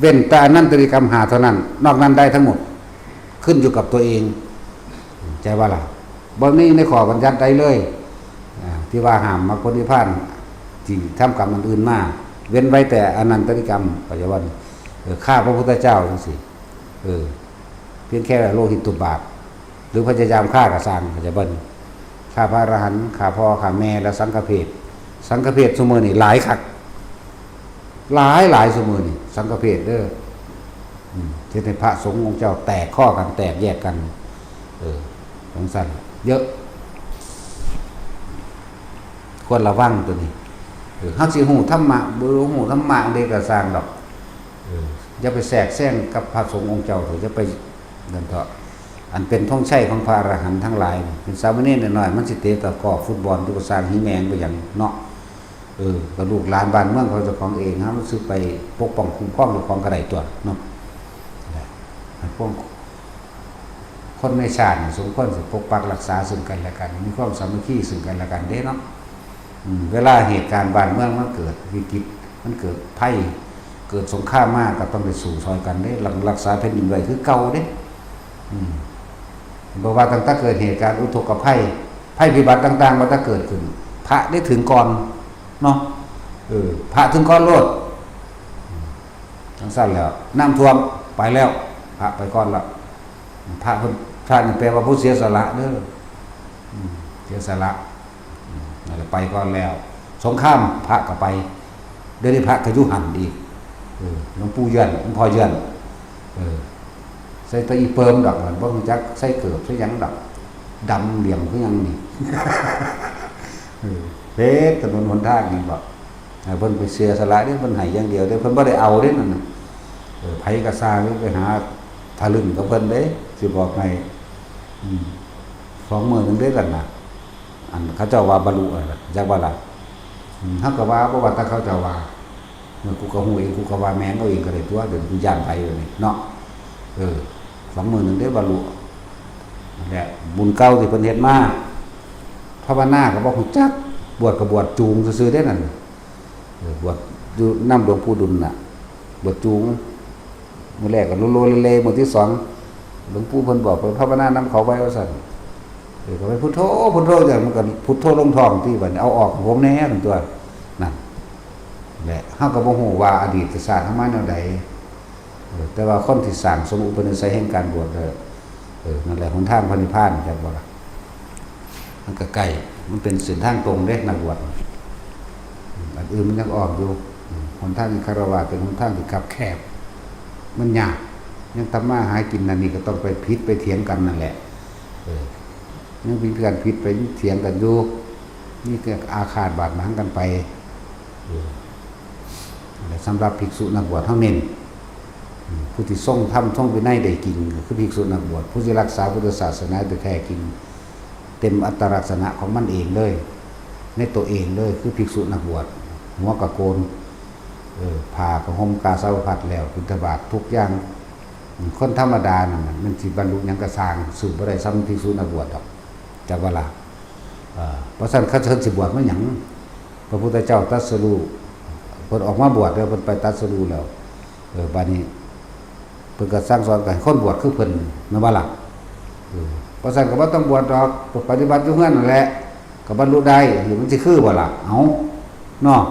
เว้นแต่อนันตริยกรรมห้าเท่านั้น นอกนั้นได้ทั้งหมด ขึ้นอยู่กับตัวเอง ใจว่าล่ะ บ่มีในข้อบัญญัติใดเลย อ่า ที่ว่าห้ามมรรคผลนิพพาน ที่ทำกรรมอันอื่นมา เว้นไว้แต่อนันตริยกรรม เข้าใจบ่ เออ ฆ่าพระพุทธเจ้าจั่งซี้ เออ เพียงแค่โลหิตตุบาท หรือพยายามฆ่าก็ซ่าง เข้าใจบ่ ฆ่าพระอรหันต์ ฆ่าพ่อ ฆ่าแม่ และสังฆเพศ สังฆเพศซุมื้อนี่หลายคัก หลายหลายซุมื้อนี่ สังฆเพศเด้อ อืม เฮ็ดให้พระสงฆ์องค์เจ้าแตกข้อกัน แตกแยกกัน เออ จั่งซั่น เยอะ ควรระวังตัวนี้ เออ เฮาสิฮู้ธรรมะ บ่ฮู้ธรรมะเด้ก็ซ่างดอก เออ อย่าไปแทรกแซงกับพระสงฆ์องค์เจ้าเถาะ อย่าไปนั่นเถาะ อันเป็นธงชัยของพระอรหันต์ทั้งหลายนี่ เป็นสามเณรน้อยๆ มันสิเตะตะกร้อฟุตบอลอยู่ก็ซ่าง หีแมงไปหยังเนาะ เออ ก็ลูกหลานบ้านเมืองของเจ้าของเอง เฮารู้สึกไปปกป้องคุ้มครองเจ้าของก็ได้ตั๊วเนาะ พวกคนในชาตินี่สมควรสิปกปักรักษาซึ่งกันและกัน มีความสามัคคีซึ่งกันและกันเด้เนาะ อืม เวลาเหตุการณ์บ้านเมืองมันเกิดวิกฤต มันเกิดภัย เกิดสงครามมาก็ต้องได้สู้ซ่อยกันเด้ รัก รักษาแผ่นดินไว้คือเก่าเด้ อืม บ่ว่าตั้งแต่เกิดเหตุการณ์อุทกภัย ภัยพิบัติต่างๆ ว่าแต่เกิดขึ้น พระได้ถึงก่อนเนาะ เออ พระถึงก่อนโลด จั่งซั่นแล้ว น้ำท่วมไปแล้ว พระไปก่อนละ พระเพิ่น พระนี่แปลว่าผู้เสียสละเด้อ อืม เสียสละ อืม นั่นแหละ ไปก่อนแล้ว สงคราม พระก็ไป เดี๋ยวนี้พระก็อยู่หั่นอีก เออ หลวงปู่เยือน หลวงพ่อเยือน เออ ใส่แต่อีเปิมดอก มันบ่รู้จักใส่เกิบใส่หยังดอก ดำเหลี่ยมคือหยังนี่ เออ เพชรถนนหนทางนี่บ่ ให้เพิ่นไปเสียสละเด้ เพิ่นให้อย่างเดียวเด้ เพิ่นบ่ได้เอาเด้นั่นน่ะ เออ ไผก็ซ่างไปหาทะลึ่งกับเพิ่นเด้ สิบอกให้ อืม สองมื้อหนึ่งเด้ล่ะนะ อันเขาเจ้าว่าบรรลุนั่นล่ะ จักว่าล่ะ อืม เฮาก็ว่า บ่ว่าแต่เขาเจ้าว่า เออ กูก็ฮู้เอง กูก็ว่าแม่นเอาเองก็ได้ตั๊ว เดี๋ยวกูย้านไผอยู่นี่เนาะ เออ สองมื้อหนึ่งเด้บรรลุ นั่นแหละ บุญเก่าที่เพิ่นเฮ็ดมา ภาวนาก็บ่รู้จัก บวชก็บวชจูงซื่อๆเด้นั่น เออ บวชอยู่นำหลวงปู่ดุลน่ะ บวชจูง มื้อแรกก็โลโลเลเล มื้อที่สอง หลวงปู่เพิ่นบอกไปภาวนานำเขาไปว่าซั่น เออ ก็ไปพุทโธ พุทโธ จั่งมันก็พุทโธลงท้องติ บัดนี้เอาออกให้ผมแหน่ ซั่นตั๊ว นั่นแหละ เฮาก็บ่ฮู้ว่าอดีตชาติเฮามาแนวใด เออ แต่ว่าคนที่สร้างสมอุปนิสัยแห่งการบวช เออ เออ นั่นแหละ หนทางพระนิพพาน จักบ่ล่ะ มันก็ใกล้ มันเป็นเส้นทางตรงเด้ นักบวช อันอื่นมันยังอ้อมอยู่ หนทางที่คารวะเป็นหนทางที่คับแคบ มันยาก ยังทำมาหากินนั่นนี่ก็ต้องไปผิดไปเถียงกันนั่นแหละ เออ ยังมีการผิดไปเถียงกันอยู่ นี่ก็อาฆาตบาดหมางกันไป เออ และสำหรับภิกษุนักบวชเฮาเน้น อืม ผู้ที่ทรงธรรมทรงวินัยได้จริง ก็คือภิกษุนักบวช ผู้ที่รักษาพุทธศาสนาโดยแท้จริง เต็มอัตลักษณะของมันเองเลย ในตัวเองเลย คือภิกษุนักบวช หัวกะโกน เออ ผ้ากะห่มกาสาวพัดแล้ว บิณฑบาตทุกอย่าง อืม คนธรรมดานั่นน่ะ มันสิบรรลุหยังก็ซ่าง สู้บ่ได้ส่ำภิกษุนักบวชดอก จักว่าล่ะ เออ เพราะฉะนั้นเขาเชิญสิบวชมาหยัง พระพุทธเจ้าตรัสรู้ เพิ่นออกมาบวชแล้ว เพิ่นไปตรัสรู้แล้ว เออ บัดนี้ เพิ่นก็สั่งสอนให้คนบวชคือเพิ่น แม่นบ่ล่ะ เออ เพราะฉะนั้นก็บ่ต้องบวชดอก ปฏิบัติอยู่เฮือนนั่นแหละ ก็บรรลุได้ หรือมันสิคือบ่ล่ะ เอ้า เนาะ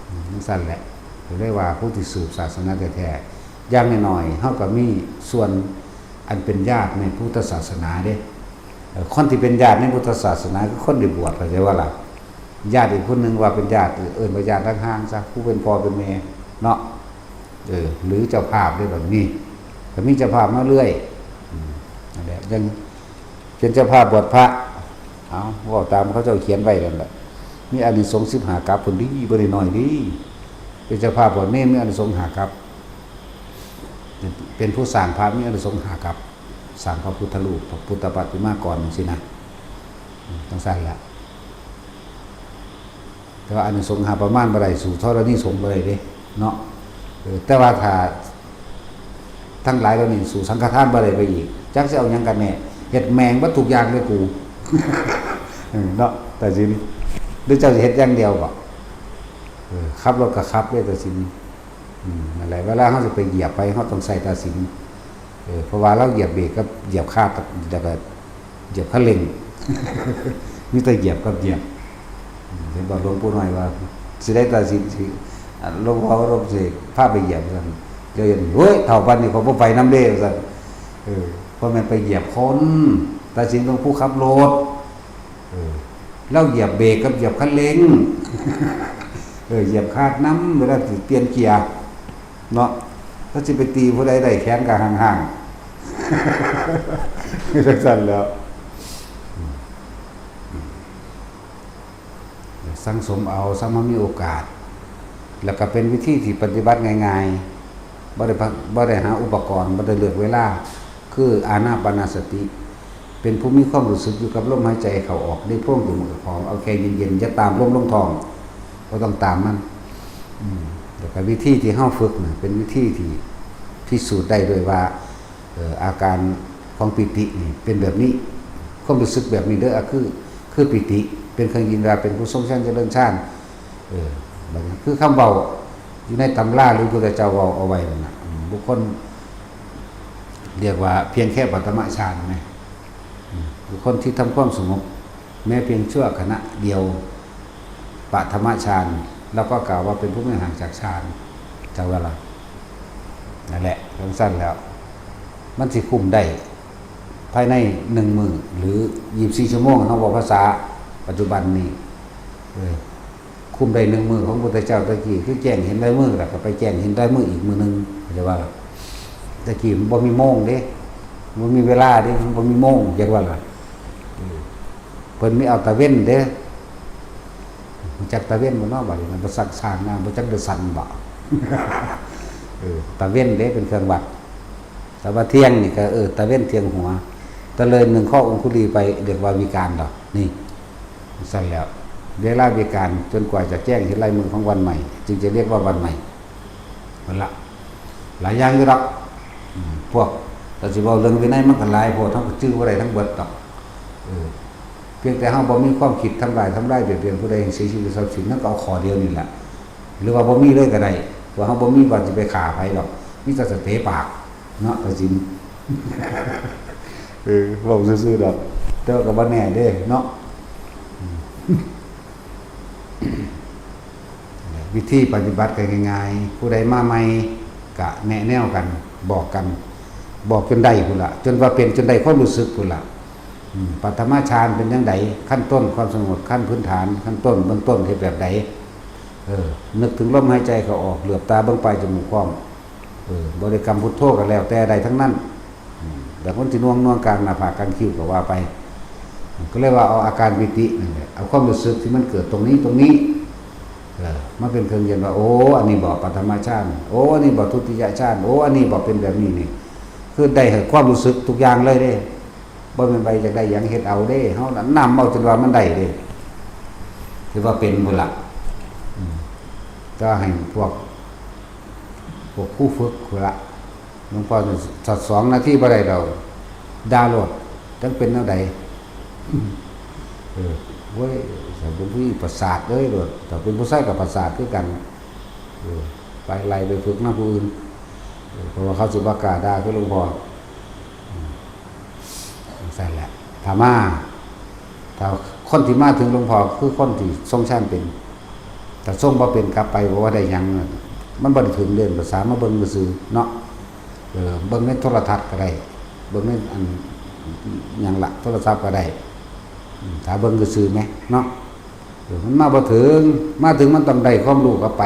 อืม จั่งซั่นแหละ ก็เลยว่าผู้ที่สืบศาสนาแท้ๆ อย่างน้อยๆ เฮาก็มีส่วนอันเป็นญาติในพุทธศาสนาเด้ เอ่อ คนที่เป็นญาติในพุทธศาสนาคือคนที่บวช เข้าใจบ่ล่ะ ญาติอีกผู้หนึ่งว่าเป็นญาติ เอิ้นว่าญาติห่างๆ ซะ ผู้เป็นพ่อเป็นแม่เนาะ เออ หรือเจ้าภาพได้แบบนี้ ก็มีเจ้าภาพมาเรื่อย อืม นั่นแหละ ยังเป็นเจ้าภาพบวชพระ เอา เว้าตามเขาเจ้าเขียนไว้นั่นแหละ มีอานิสงส์สิบห้ากัปพุ้นเด้ บ่ได้น้อยเด้ เป็นเจ้าภาพบวชเณรมีอานิสงส์ห้ากัป เป็นผู้สร้างพระมีอานิสงส์ห้ากัป สร้างพระพุทธรูป พระพุทธปฏิมากรจั่งซี้นะ อืม จั่งซั่นล่ะ แต่ว่าอานิสงส์หาประมาณบ่ได้ สู้ธรณีสงฆ์บ่ได้เด้ เนาะ เออ แต่ว่าถ้าทั้งหลายเหล่านี้สู้สังฆทานบ่ได้ไปอีก จักสิเอาหยังกันแน่ เฮ็ดแม่งเบิดทุกอย่างเลยกู เออ เนาะ ตาสิน หรือเจ้าสิเฮ็ดอย่างเดียวบ่ เออ ขับรถก็ขับเลย ตาสิน อืม นั่นแหละ เวลาเฮาสิไปเหยียบไผ เฮาต้องใช้ตาสิน เออ เพราะว่าลาวเหยียบเบรกกับเหยียบคาด แล้วก็เหยียบคันเร่ง มีแต่เหยียบกับเหยียบ อืม เห็นบอกหลวงปู่น้อยว่า สิได้ตาสิน สิ อ่ะ หลวงพ่อวรงค์สิพาไปเหยียบว่าซั่น เดี๋ยวเห็น "เฮ้ย เฒ่าปานนี้ข้อยบ่ไปนำเด้" ว่าซั่น เออ เพราะแม่นไปเหยียบคน ตาสินเป็นผู้ขับรถ เออ ลาวเหยียบเบรกกับเหยียบคันเร่ง เออ เหยียบคาดนำ เวลาสิเปลี่ยนเกียร์ เนาะ ถ้าสิไปตีผู้ใดได้แขนก็ห่างๆ จั่งซั่นแหล้ว สั่งสมเอา สามารถมีโอกาส แล้วก็เป็นวิธีที่ปฏิบัติง่ายๆ บ่ได้พะ บ่ได้หาอุปกรณ์ บ่ได้เลือกเวลา คืออานาปานสติ เป็นผู้มีความรู้สึกอยู่กับลมหายใจเข้าออกในโพรงจมูกเจ้าของ เอาแค่เย็นๆ อย่าตามลมลงท้อง บ่ต้องตามมัน อืม แล้วก็วิธีที่เฮาฝึกน่ะ เป็นวิธีที่พิสูจน์ได้ด้วยว่า เอ่อ อาการของปีตินี่เป็นแบบนี้ ความรู้สึกแบบนี้เด้อ อ่ะ คือ คือปีติ เป็นเครื่องยืนว่าเป็นผู้ทรงฌานเจริญฌาน เออ บัดนี้คือคำเว้าอยู่ในตำราหรือพุทธเจ้าเว้าเอาไว้นั่นน่ะ อืม บุคคล เรียกว่าเพียงแค่ปฐมฌานไง อืม บุคคลที่ทำความสงบ แม้เพียงชั่วขณะเดียว ปฐมฌาน แล้วก็กล่าวว่าเป็นผู้ไม่ห่างจากฌาน จั่งว่าล่ะ นั่นแหละ จั่งซั่นแล้ว มันสิคุมได้ ภายในหนึ่งมื้อ หรือยี่สิบสี่ชั่วโมง เฮาเว้าภาษาปัจจุบันนี้ เออ คุมได้หนึ่งมื้อของพุทธเจ้าตะกี้ คือแจ้งเห็นลายมือ แล้วก็ไปแจ้งเห็นลายมืออีกมื้อหนึ่ง เข้าใจว่าล่ะ ตะกี้มันบ่มีโมงเด้ บ่มีเวลาเด้ มันบ่มีโมง จั่งว่าล่ะ เออ เพิ่นมีเอาตะเว็นเด้ รู้จักตะเว็นบ่เนาะ บัดนี้มันบ่ซักซ่างงาม บ่จักได้สั่นบ่ เออ ตะเว็นเด้เป็นเครื่องวัด แต่ว่าเที่ยงนี่ก็ เออ ตะเว็นเที่ยงหัว ตะเลินหนึ่งข้อองคุลีไป เรียกว่าวิกาลดอก นี่ ซั่นแล้ว เวลาวิกาลจนกว่าจะแจ้งเห็นลายมือของวันใหม่ จึงจะเรียกว่าวันใหม่ นั่นละ หลายอย่างอยู่ดอก อืม พวก ถ้าสิเว้าเรื่องวินัยมันก็หลายโพด เฮาก็จื่อบ่ได้ทั้งเบิดดอก เออ เพียงแต่เฮาบ่มีความคิดทำร้าย ทำลายเบียดเบียนผู้ใดให้เสียชีวิตทรัพย์สิน นั่นก็เอาข้อเดียวนี่แหละ หรือว่าบ่มีเลยก็ได้ เพราะเฮาบ่มีว่าสิไปฆ่าไผดอก มีแต่สะเตะปาก เนาะ ตัดสิน เออ เว้าซื่อๆดอก แต่ว่าก็บ่แน่เด้เนาะ อืม วิธีปฏิบัติก็ง่ายๆ ผู้ใดมาใหม่ก็แนะแนวกัน บอกกัน บอกจนได้พุ้นละ จนว่าเป็นจนได้ความรู้สึกพุ้นละ อืม ปฐมฌานเป็นจั่งใด ขั้นต้นความสงบ ขั้นพื้นฐาน ขั้นต้นเบื้องต้นเฮ็ดแบบใด เออ นึกถึงลมหายใจเข้าออก เหลือบตาเบิ่งปลายจมูกพร้อม เออ บริกรรมพุทโธก็แล้วแต่ได้ทั้งนั้น อืม แต่คนที่น่วงน่วงกลางหน้าผากกลางคิ้วก็ว่าไป ก็เลยว่าเอาอาการปีตินั่นแหละ เอาความรู้สึกที่มันเกิดตรงนี้ตรงนี้ เออ มาเป็นเครื่องยืนว่า โอ้ อันนี้บอกปฐมฌาน โอ้ อันนี้บอกทุติยฌาน โอ้ อันนี้บอกเป็นแบบนี้นี่ คือได้ให้ความรู้สึกทุกอย่างเลยเด้ บ่แม่นไปอยากได้หยังเฮ็ดเอาเด้ เฮานั่นนำเอาจนว่ามันได้เด้ ถือว่าเป็นพุ้นละ อืม ก็ให้พวก พวกครูฝึกพุ้นละ หลวงพ่อถ้าสองนาทีบ่ได้ดอก ด่าโลด จั่งเป็นแนวใด เออ เว้ย ถ้าเป็นผู้หญิงประสาทเด้อโลด ถ้าเป็นผู้ชายก็ประสาทคือกัน เออ ไปไล่ไปฝึกนำผู้อื่น เออ เพราะว่าเขาสิบ่กล้าด่าคือหลวงพ่อ อืม จั่งซั้นแหละ ถ้ามา ถ้าคนที่มาถึงหลวงพ่อคือคนที่ทรงฌานเป็น ถ้าทรงบ่เป็นกลับไปบ่ว่าได้หยัง มันบ่ได้ถึงเรื่องภาษามาเบิ่งซื่อๆเนาะ เออ เบิ่งในโทรทัศน์ก็ได้ เบิ่งในอันหยังละ โทรศัพท์ก็ได้ อืม ถ้าเบิ่งซื่อๆแหมเนาะ เออ มันมาบ่ถึง มาถึงมันต้องได้ความรู้กลับไป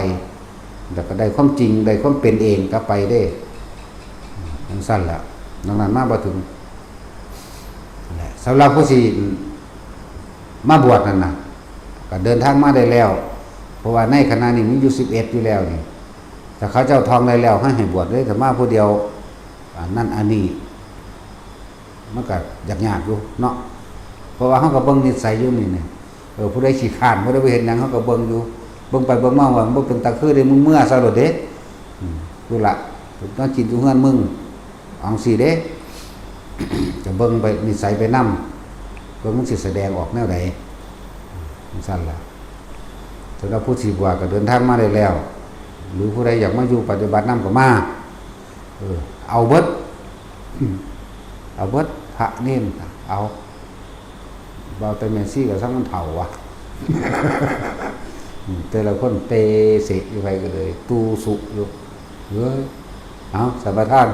แล้วก็ได้ความจริง ได้ความเป็นเองกลับไปเด้ จั่งซั้นแหละ ดังนั้นมาบ่ถึง นั่นแหละ สำหรับผู้สิมาบวชนั่นน่ะ ก็เดินทางมาได้แล้ว เพราะว่าในขณะนี้มีอยู่สิบเอ็ดอยู่แล้วนี่ ถ้าเขาเจ้าท่องได้แล้ว ให้ ให้บวชเลย ถ้ามาผู้เดียว อันนั้นอันนี้ มันก็ยากๆอยู่เนาะ เพราะว่าเฮาก็เบิ่งนิสัยอยู่นี่นี่ เออ ผู้ใดขี้คร้าน ผู้ใดบ่เฮ็ดหยัง เฮาก็เบิ่งอยู่ เบิ่งไปเบิ่งมาว่ามันบ่เป็นตาคือเด้ มึงเมือซะโลดเด้ อืม พุ้นละ มากินอยู่เฮือนมึง จั่งซี้เด้ จะเบิ่งไปนิสัยไปนำ เบิ่งมันสิแสดงออกแนวใด จั่งซั้นล่ะ สำหรับผู้สิบวชก็เดินทางมาได้แล้ว หรือผู้ใดอยากมาอยู่ปฏิบัตินำก็มา เออ เอาเบิด อืม เอาเบิด พระเณร เอา เว้าแต่แม่ชีก็ซังมันเฒ่าว่ะ อืม แต่ละคนเตเสะอยู่ ไผก็เลย ตูสุอยู่ เอ้ย เอา สัมปทาน